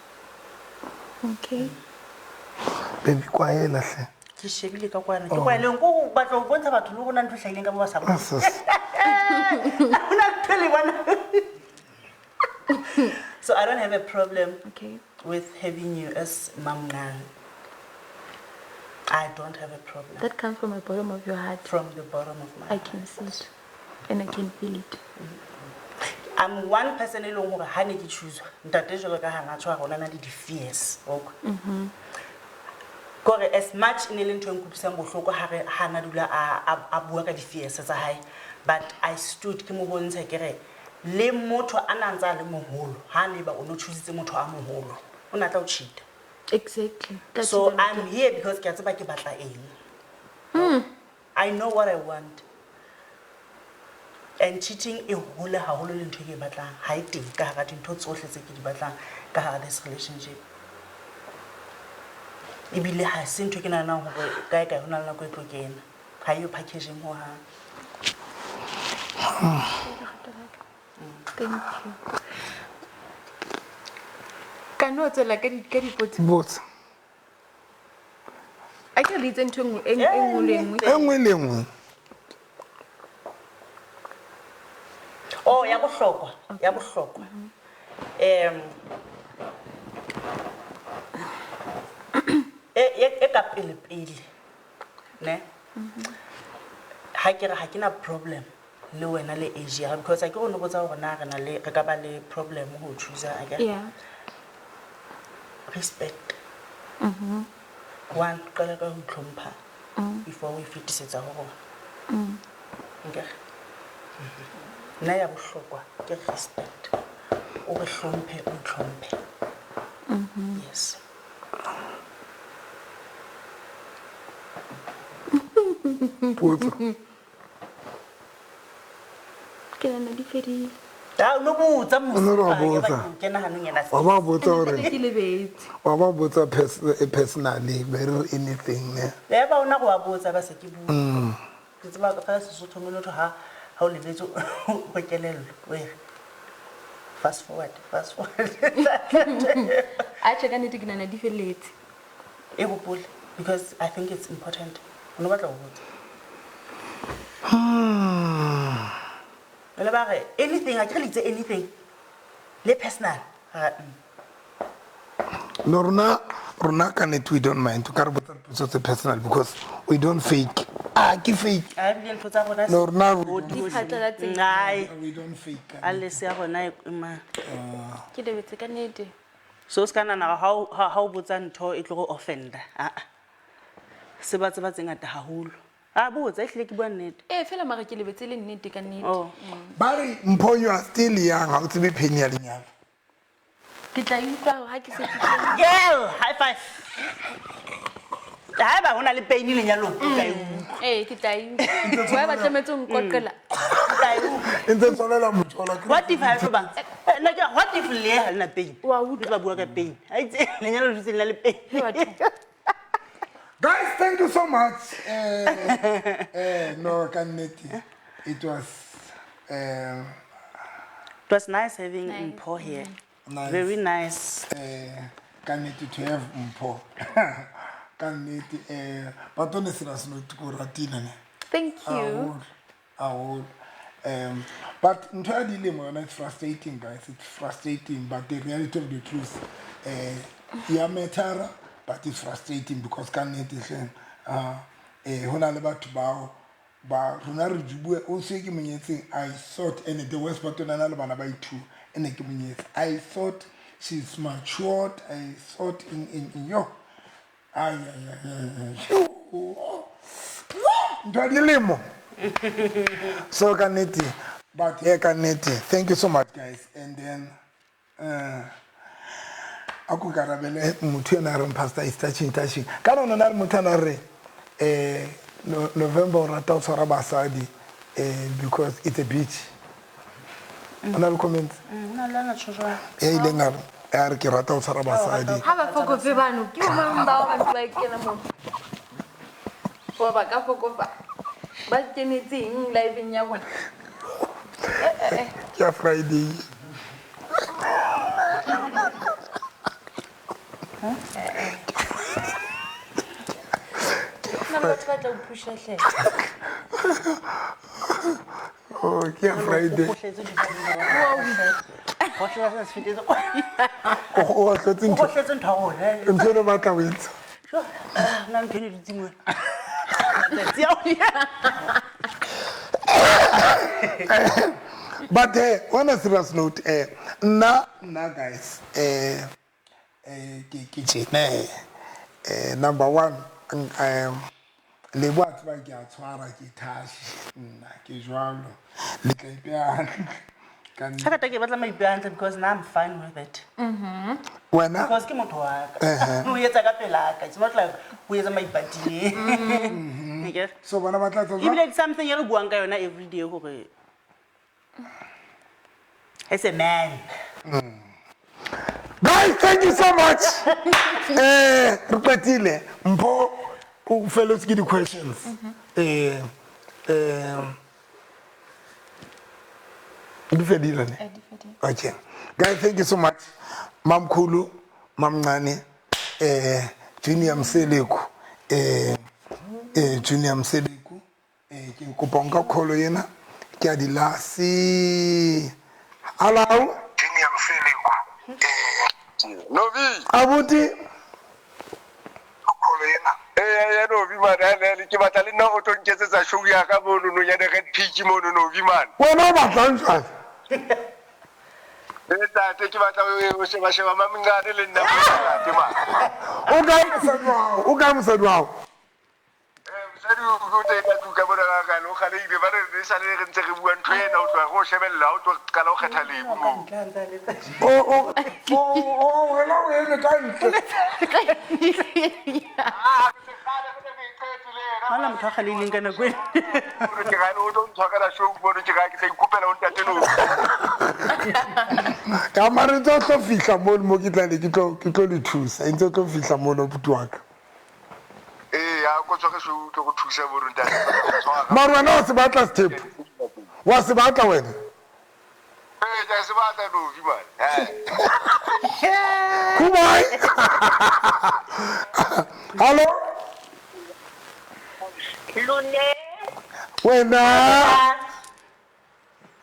Okay. Baby, kwaela hle. Ke shebile ka kwana, ke kwaeleng ko go batla ho bontsha batho le rona ntho e hlahileng ka bo ba sa Ah, bone. sis. Hona ntho e le bona. So I don't have a problem Okay. with having you as mamngane. I don't have a problem. That comes from the bottom of your heart. From the bottom of my I heart. can see it and I can feel it. I'm one person e leng hore ha ne ke choose ntate jwalo ka hana tshwa rona na le di-fears, wa utlwa? Kore as much e ne le ntho e nkutlwisang bohloko ha re ha na dula a bua ka di-fears tsa hae, but I stood ke mo bontsha ke re le motho a na ntse a le moholo, ha ne ba o no choositse motho a moholo, o na tla o cheat. Exactly. That's So what I'm I'm here because ke a tseba ke batla eng. I know what I want, and cheating e hole haholo le ntho e ke e batlang ha e teng ka hara dintho tsohle tse ke di batlang ka hara this relationship. Ebile ha se ntho e ke nahanang hore kae kae ho na le nako e tlo kena, ha eyo packaging hohang. Thank you. Ka no tswela ka dipotso. Botsa. A ke re itse ntho e nngwe e nngwe le e nngwe. E nngwe le e nngwe. Oh, ya bohlokwa, ya bohlokwa. E ka pele pele, ne? Ha ke re ha ke na problem le wena le age ya hao, because ha ke o no botsa hore na re na le, re ka ba le problem ho choose, akere? Yeah. Respect. One, qala ka ho itlhompha before o e fetisetsa ho rona. Nkere? Nna ya bohlokwa ke respect. O re hlomphe, o itlhomphe. Yes. Potso. Ke nahana di fedile. Ah, o no botsa O no re wa mos. Ah, ke botsa. ba ke kena hanong yena. Wa ba botsa hore Ke lebetse. wa ba botsa personally, be re anything ne. Le ba ona go wa botsa ba se ke bua. Ke tseba ka fela Sesotho mo lotho ha ha o lebetse ho kelello, o e re fast forward, fast forward. Atjhe, ka nnete ke nahana di felletse. E hopole, because I think it's important. O no batla ho botsa. Jwale ba re anything, ha ke re le itse anything. Le personal. Ha. No, rona ka nnete we don't mind. O ka re botsa dipotso tse personal because we don't fake. Ah, ke fake. A ebile ntho tsa rona No, rona we di Di phatlalatse. Ai, we don't fake. a lese ya rona e ma. Ke lebetse ka nnete. So o ska nahana ha o botsa ntho e tlo go offenda. Ah ah. Se ba tseba tse ngata haholo. A botsa, ehlile ke bua nnete. Eh, fela mara ke lebetse le nnete ka nnete. Oh. Ba re Mpho, you are still young, ha o tsebe pain ya lenyalo. Ke tla e utlwa ha ke se ke kene. Girl, high five. Haeba ho na le pain lenyalong, o tla e utlwa. Eh, ke tla e utlwa. Why ba tlametse ho nkoqela? O tla e utlwa. E ntse tshwanela motho ola ke- What if ha e tlo ba? Nna ke what if le ha lena pain? Wa utlwa. Le tlo ba bua ka pain. Ha itse lenyalo le dutse le na le pain. He batho. Guys, thank you so much. No, ka nnete, it was It was nice having Nice. Mpho here. Nice. Very nice. Ka nnete to have Mpho. Ka nnete, but honestly, se no ko ratile ne. Thank you. Haholo, haholo. But ntho ya dilemo yona, it's frustrating, guys. It's frustrating, but the reality of the truth, ya matter, but it's frustrating because ka nnete hleng, Ho na le batho bao ba rona re bue o se ke monyetseng. I thought, and the worst part, o na le bana ba i-two ene ke monyetse. I thought she's matured. I thought in yo, ay ay ay ay, ntho ya dilemo. So ka nnete, but yeah, ka nnete, thank you so much, guys. And then a ko karabele motho ena a reng pastor is touching, touching. Ka nona na re motho ana re November o rata ho tshwara basadi because it's a beach. O na le comments Nna le ana tjho jwang? E ileng a re ke rata ho tshwara basadi. Ha ba fokofe bano, ke bo mang bao ba ntse ba kena moo? Goba ba ka fokofa ba kenetseng liveng ya bona? Ke ya Friday. Nna le batho ba tla o pusha hle. Oh, ke ya Friday. O gohletse se fetetse. O otletse O ntho. Gohletse ntho ya rona. Ntho e ne batla ho etsa. Sure. Nna ntho ene dutse mona. Tsatsi a ho ya. But on a serious note, nna guys, ke tjena, number one, le bo a tseba ke a tshwara, ke thashe nna ke jwalo, le tla ipeha hantle ka nnete. Hangata ke batla maipeha hantle because now I'm fine with it. Wena? Because ke motho wa ka. O etsa ka pela ka. It's not like o etsa maipatileng. Akere? So bona ba tla tsa Ebile it's something e re buang ka yona every day hore as a man. Guys, thank you so much. Re qetile. Mpho o felletswe ke di-questions. Di fedile ne? Di fedile. Okay. Guys, thank you so much. Mamkhulu, Mamncane, Junior Mseleku, Junior Mseleku, ke kopa nka call ena, ke a di lasi. Hello? Junior Mseleku. Novi. Abuti. Call ena. Eh, Novi man, ke batla le nna o tlo nketsetsa show ya ka mono no ya the Red Peach mono, Novi man. Wena o batlang jwang? Eh, ntate, ke batla o sheba sheba mamncane le nna ntate man. O kae mosadi wa hao? O kae mosadi wa hao? Eh, mosadi o teng ka tlung ka mona ka kgale, o kgalehile, ba re re sale re ntse re bua ntho ena, o tloha re o shebella, o tlo qala ho kgetha lebu moo. O wena o eme ka ntle. Ah, ke kgale re ne re iqete le yena. Ha hona motho a kgalehileng ka nako ena. Mono ke gane o tlo ntshwarela show mono, ke ga ke tla ikopela ho ntate Novi. Ka mare ntse o tlo fihla mono mo ke tla le ke tlo le thusa. E ntse o tlo fihla mono buti wa ka. Ee, ha ko tshware show o tlo go thusa mono ntate. Mara wena o se batla step. Wa se batla wena? Eh, ke a se batla Novi man. Eh. Goodbye. Hello? Lune. Wena.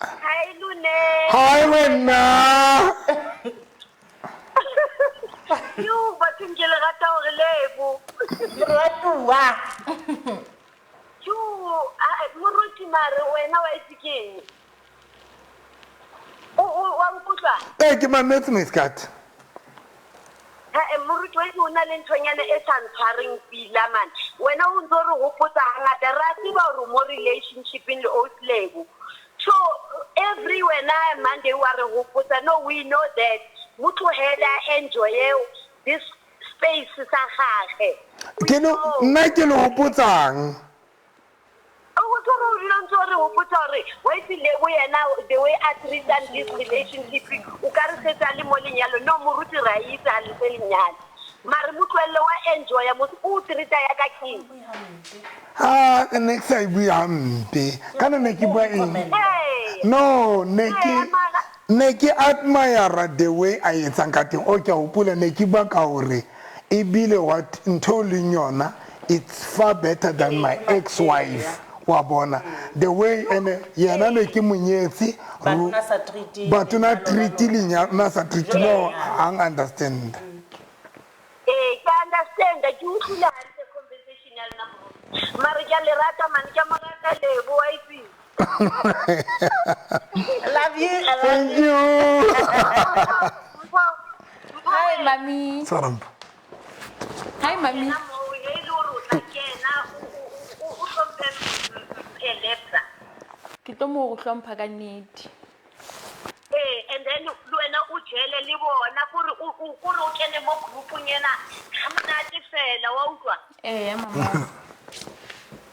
Hi Lune. Hi wena. Yo, bathong ke le rata hore lebo. Moratuwa. Yo, moruti mare wena wa itse keng? O wa nkutlwa? Eh, ke mametse Miskat. Ha moruti wa itse o na le nthonyana e sa ntshwareng pila man. Wena o ntso re hopotsa hangata re a tseba hore mo relationshipeng le Oslebo. So every wena Monday wa re hopotsa, no, we know that. Mo tlohele a enjoy this space sa gagwe. Ke no nna ke le hopotsang. O tlo re o dula ntse o re hopotsa hore wa itse Lebo yena the way a treatang this relationship o ka re setsa le mo lenyalo. No, moruti re a itse ha le se lenyalo. Mare mo tlohelle wa enjoya motho o treata ya ka king. Ah, ne ke sa e bue hampe. Kana ne ke bua eng? Hey. No, ne ke Ee, mara ne ke admire the way a etsang ka teng. O ke a hopola ne ke bua ka hore ebile what ntho e leng yona, it's far better than my ex-wife. Wa bona the way ene yena ne ke monyetse But o na sa treat but o na lenyalo la treat lona. lenyalo, na sa treat no, ha understand. Eh, ke understand, ke utlwile hantle conversation ya lona moruti. Mare ke a le rata man, ke a mo rata Lebo wa itse. Love you. I love Thank you. Hi, mami. Tshwara mpho. Hi, mami. Yena moo, he e le hore o tla kena, o hlomphe Elepsa. Ke tlo mo hlompha ka nnete. Ee, and then le wena o jele le bona kore kore o kene mo groupong ena ga monate fela wa utlwa. Ee, mama.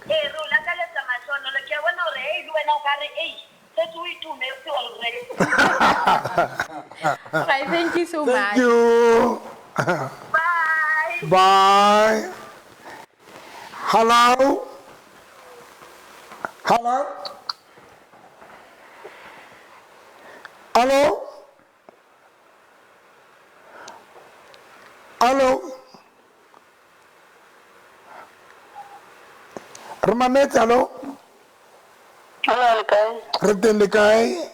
Ee, re o lakaletsa mahlonolo, ke a bona hore hey le wena o ka re ei setse o itumetse already. Right, thank you so Thank much. you. Bye. Bye. Hello. Hello. Hello. Hello. Re mametse, hello. Hello, le kae? Re teng le kae?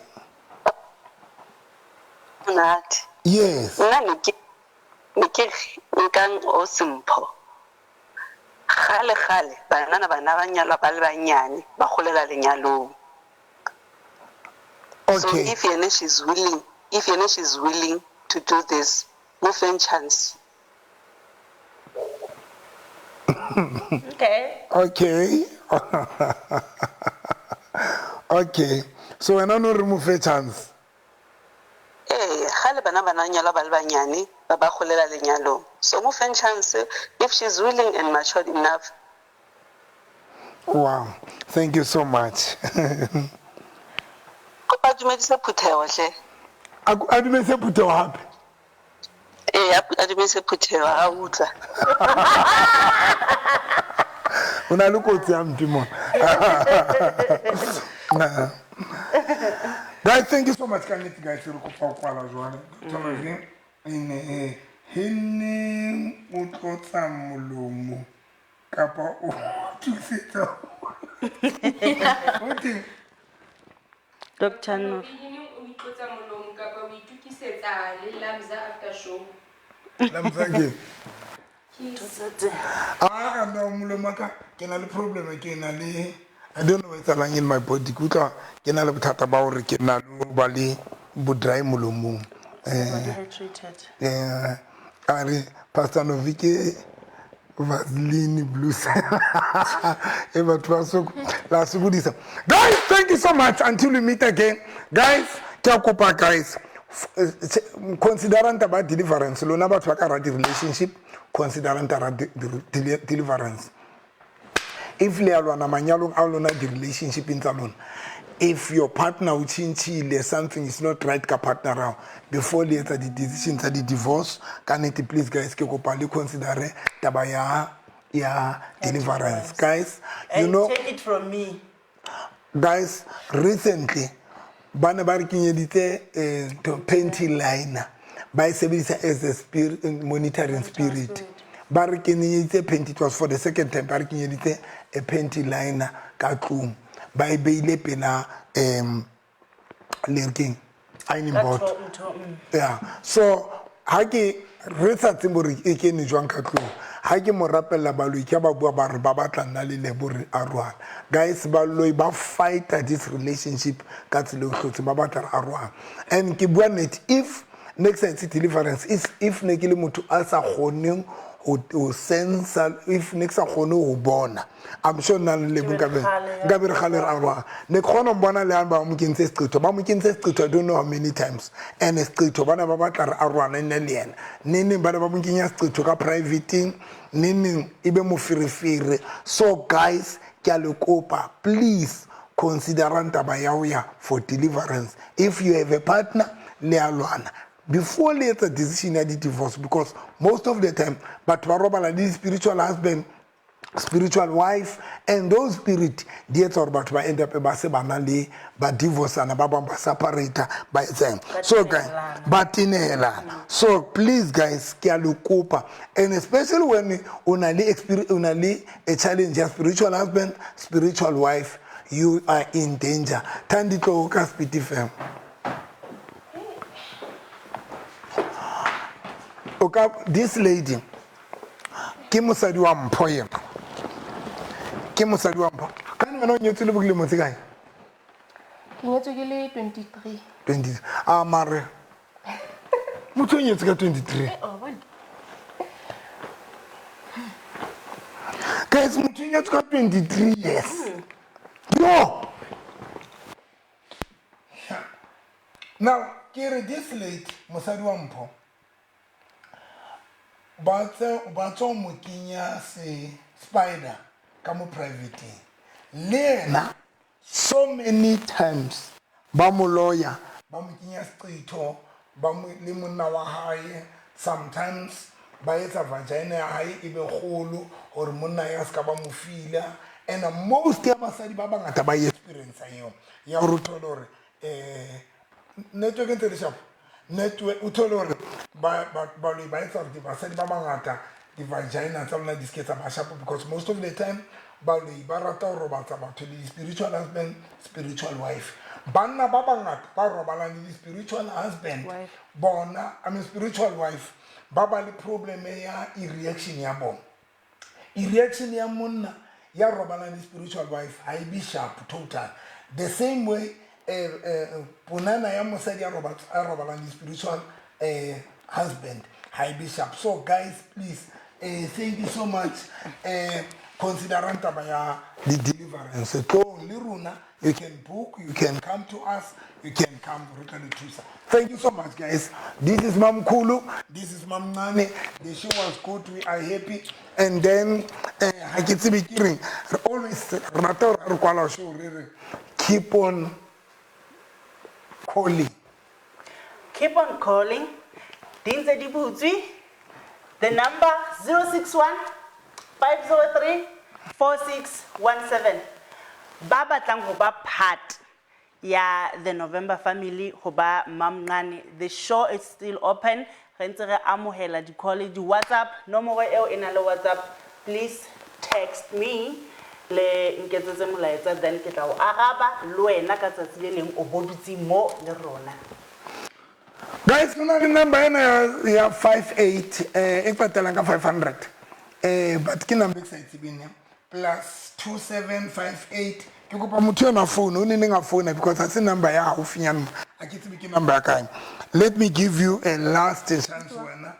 Monate. Yes. Nna ne ke re nkang o sempho. Kgale kgale banana bana ba nyalwa ba le banyane ba golela lenyalong. So Okay. if yena she's willing, if yena she's willing to do this, mo feng chance. Okay. Okay. Okay. So wena no re mo fe chance. Ee, kgale bana bana nyalwa ba le banyane ba ba golela lenyalong. So mo feng chance if she's willing and matured enough. Wow. Thank you so much. Kopa dumedise phutheho hle. A dumedise phutheho hape. Ee, a dumedise phutheho ha utlwa. O na le kotsi ya mpe mona. Guys, thank you so much ka nnete guys re kopa ho kwala jwale. Dr. Loving ene hene o tlotsa molomo kapa o thusetsa. O teng? Dr. No. O itlotsa molomo kapa o itokisetsa le Lamza after show. Lamza ke. Ah, no, molomo wa ka ke na le problem, ke na le I don't know what's etsahalang in my body. Ke utlwa ke na le bothata ba hore ke na le ho ba le bo dry molomong. Dehydrated. A re Pastor Novi ke Vaseline blues. E batho ba la sokodisa. Guys, thank you so much. Until we meet again. Guys, ke a kopa guys. Considerang taba ya deliverance. Lona batho ba ka hara di-relationship, considerang taba ya deliverance. If le a lwana manyalong a lona di-relationshipeng tsa lona, if your partner o tjhentjhile, something is not right ka partner ao, before le etsa di-decision tsa di-divorce, ka nnete please guys, ke kopa le considere taba ya deliverance. Guys, you And know, take it from me. Guys, recently ba ne ba re kenyeditse ntho, panty liner, ba e sebedisa as a spirit, monitoring spirit. Ba re kenyeditse panty, it was for the second time, ba re kenyeditse a panty liner ka tlung. Ba e beile pela le re keng? Ironing Ka board. ntho. Yeah. So ha ke re sa tsebe hore e kene jwang ka tlung, ha ke mo rapella baloi ke ba bua ba re ba batla nna le Lebo re arohana. Guys, baloi ba fighta this relationship ka tsela e hlotse, ba batla re arohana. And ke bua nnete, if next time deliverance is if ne ke le motho a sa kgoneng ho sensa, if ne ke sa kgone ho bona, I'm sure nna le Lebo nka be nka be re kgale re arohana. Ne ke kgona ho bona le ha ba mo kentse seqetho, ba mo kentse seqetho I don't know how many times. And seqetho ba ne ba batla re arohane nne le yena. Neng neng ba ne ba mo kenya seqetho ka privateng, neng neng e be moferefere. So guys, ke a le kopa, please considerang taba ya ho ya for deliverance. If you have a partner, le a lwana before le etsa decision ya di-divorce, because most of the time batho ba robala le spiritual husband, spiritual wife, and those spirit di etsa hore batho ba end up ba se ba na le ba divorceana, ba bang ba separata, ba etsang. So guys, ba tenehelana. So please guys, ke a le kopa, and especially when o na le experience, o na le a challenge ya spiritual husband, spiritual wife, you are in danger. Thandi tlo ka Speed FM. Okay, this lady ke mosadi wa Mpho yena. Ke mosadi wa mpho. Ka wena o nyetswe le bo dilemo tse kae? Ke nyetswe ke le 23. 20. A mare. Motho o nyetswe ka 23. Oh, bona. Guys, motho o nyetswe ka 23 years. Yo! Now, ke re this late, mosadi wa mpho. Ba tswa mo kenya se spider ka mo private. Le yena so many times ba mo loya, ba mo kenya seqetho, ba mo le monna wa hae, sometimes ba etsa vagina ya hae e be kgolo hore monna ya se ka ba mo fila. And most ya basadi ba bangata ba experience eo ya hore o thole hore network e ntse le sharp. Network o thole hore baloi ba etsa hore basadi ba bangata di-vagina tsa bona di se ke tsa ba sharp, because most of the time baloi ba rata ho robatsa batho le di-spiritual husband, spiritual wife. Banna ba bangata ba robalang le di-spiritual husband, bona, I mean spiritual wife, ba ba le problem ya erection ya bona. Erection ya monna ya robalang le spiritual wife ha e be sharp total. The same way ponana ya mosadi ya robalang le spiritual husband ha e be sharp. So guys, please, thank you so much. Considerang taba ya the deliverance. Tlong le rona, you can book, you can come to us, you can come re tla le thusa. Thank you so much, guys. This is Mamkhulu, this is Mamncane. The show was good, we are happy. And then ha ke tsebe ke reng, re always re rata hore re kwala show re re keep on calling. Keep on calling. Di ntse di butswe. The number 061 503 4617. Ba batlang ho ba part ya the November family, ho ba Mamncane, the show is still open. Re ntse re amohela di-call, di-WhatsApp. Nomoro eo e na le WhatsApp. Please text me, le nketsetse molaetsa, then ke tla o araba le wena ka tsatsi le leng o bo dutse mo le rona. Guys, go na le number ena ya 58 e qetellang ka 500, but ke number e ke sa e tsebeng ya +2758. Ke kopa motho ena phone o ne neng a founa, because ha se number ya haufinyane mo, ha ke tsebe ke number ya kae. Let me give you a last chance, wena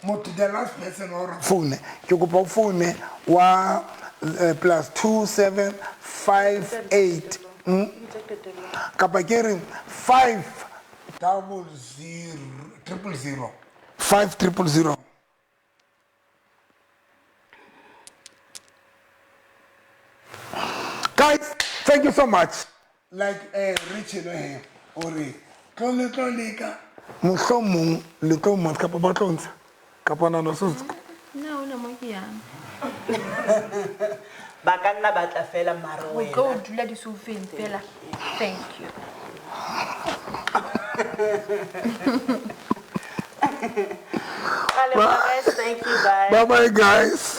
motho, the last person wa hore phone, ke kopa o phone wa +2758, kapa ke re 5 00 000 5 000. Guys, thank you so much. Like Richard here, ore tlo le tlo leka mohlomong le tlo mo kapa ba tlo ntsha kapa nano so. Nna ona mo ke yang. Ba ka nna batla fela mare O tlo wena dula disoufeng fela. Thank you. Ra leboha, guys. Thank you, bye. Bye bye, guys.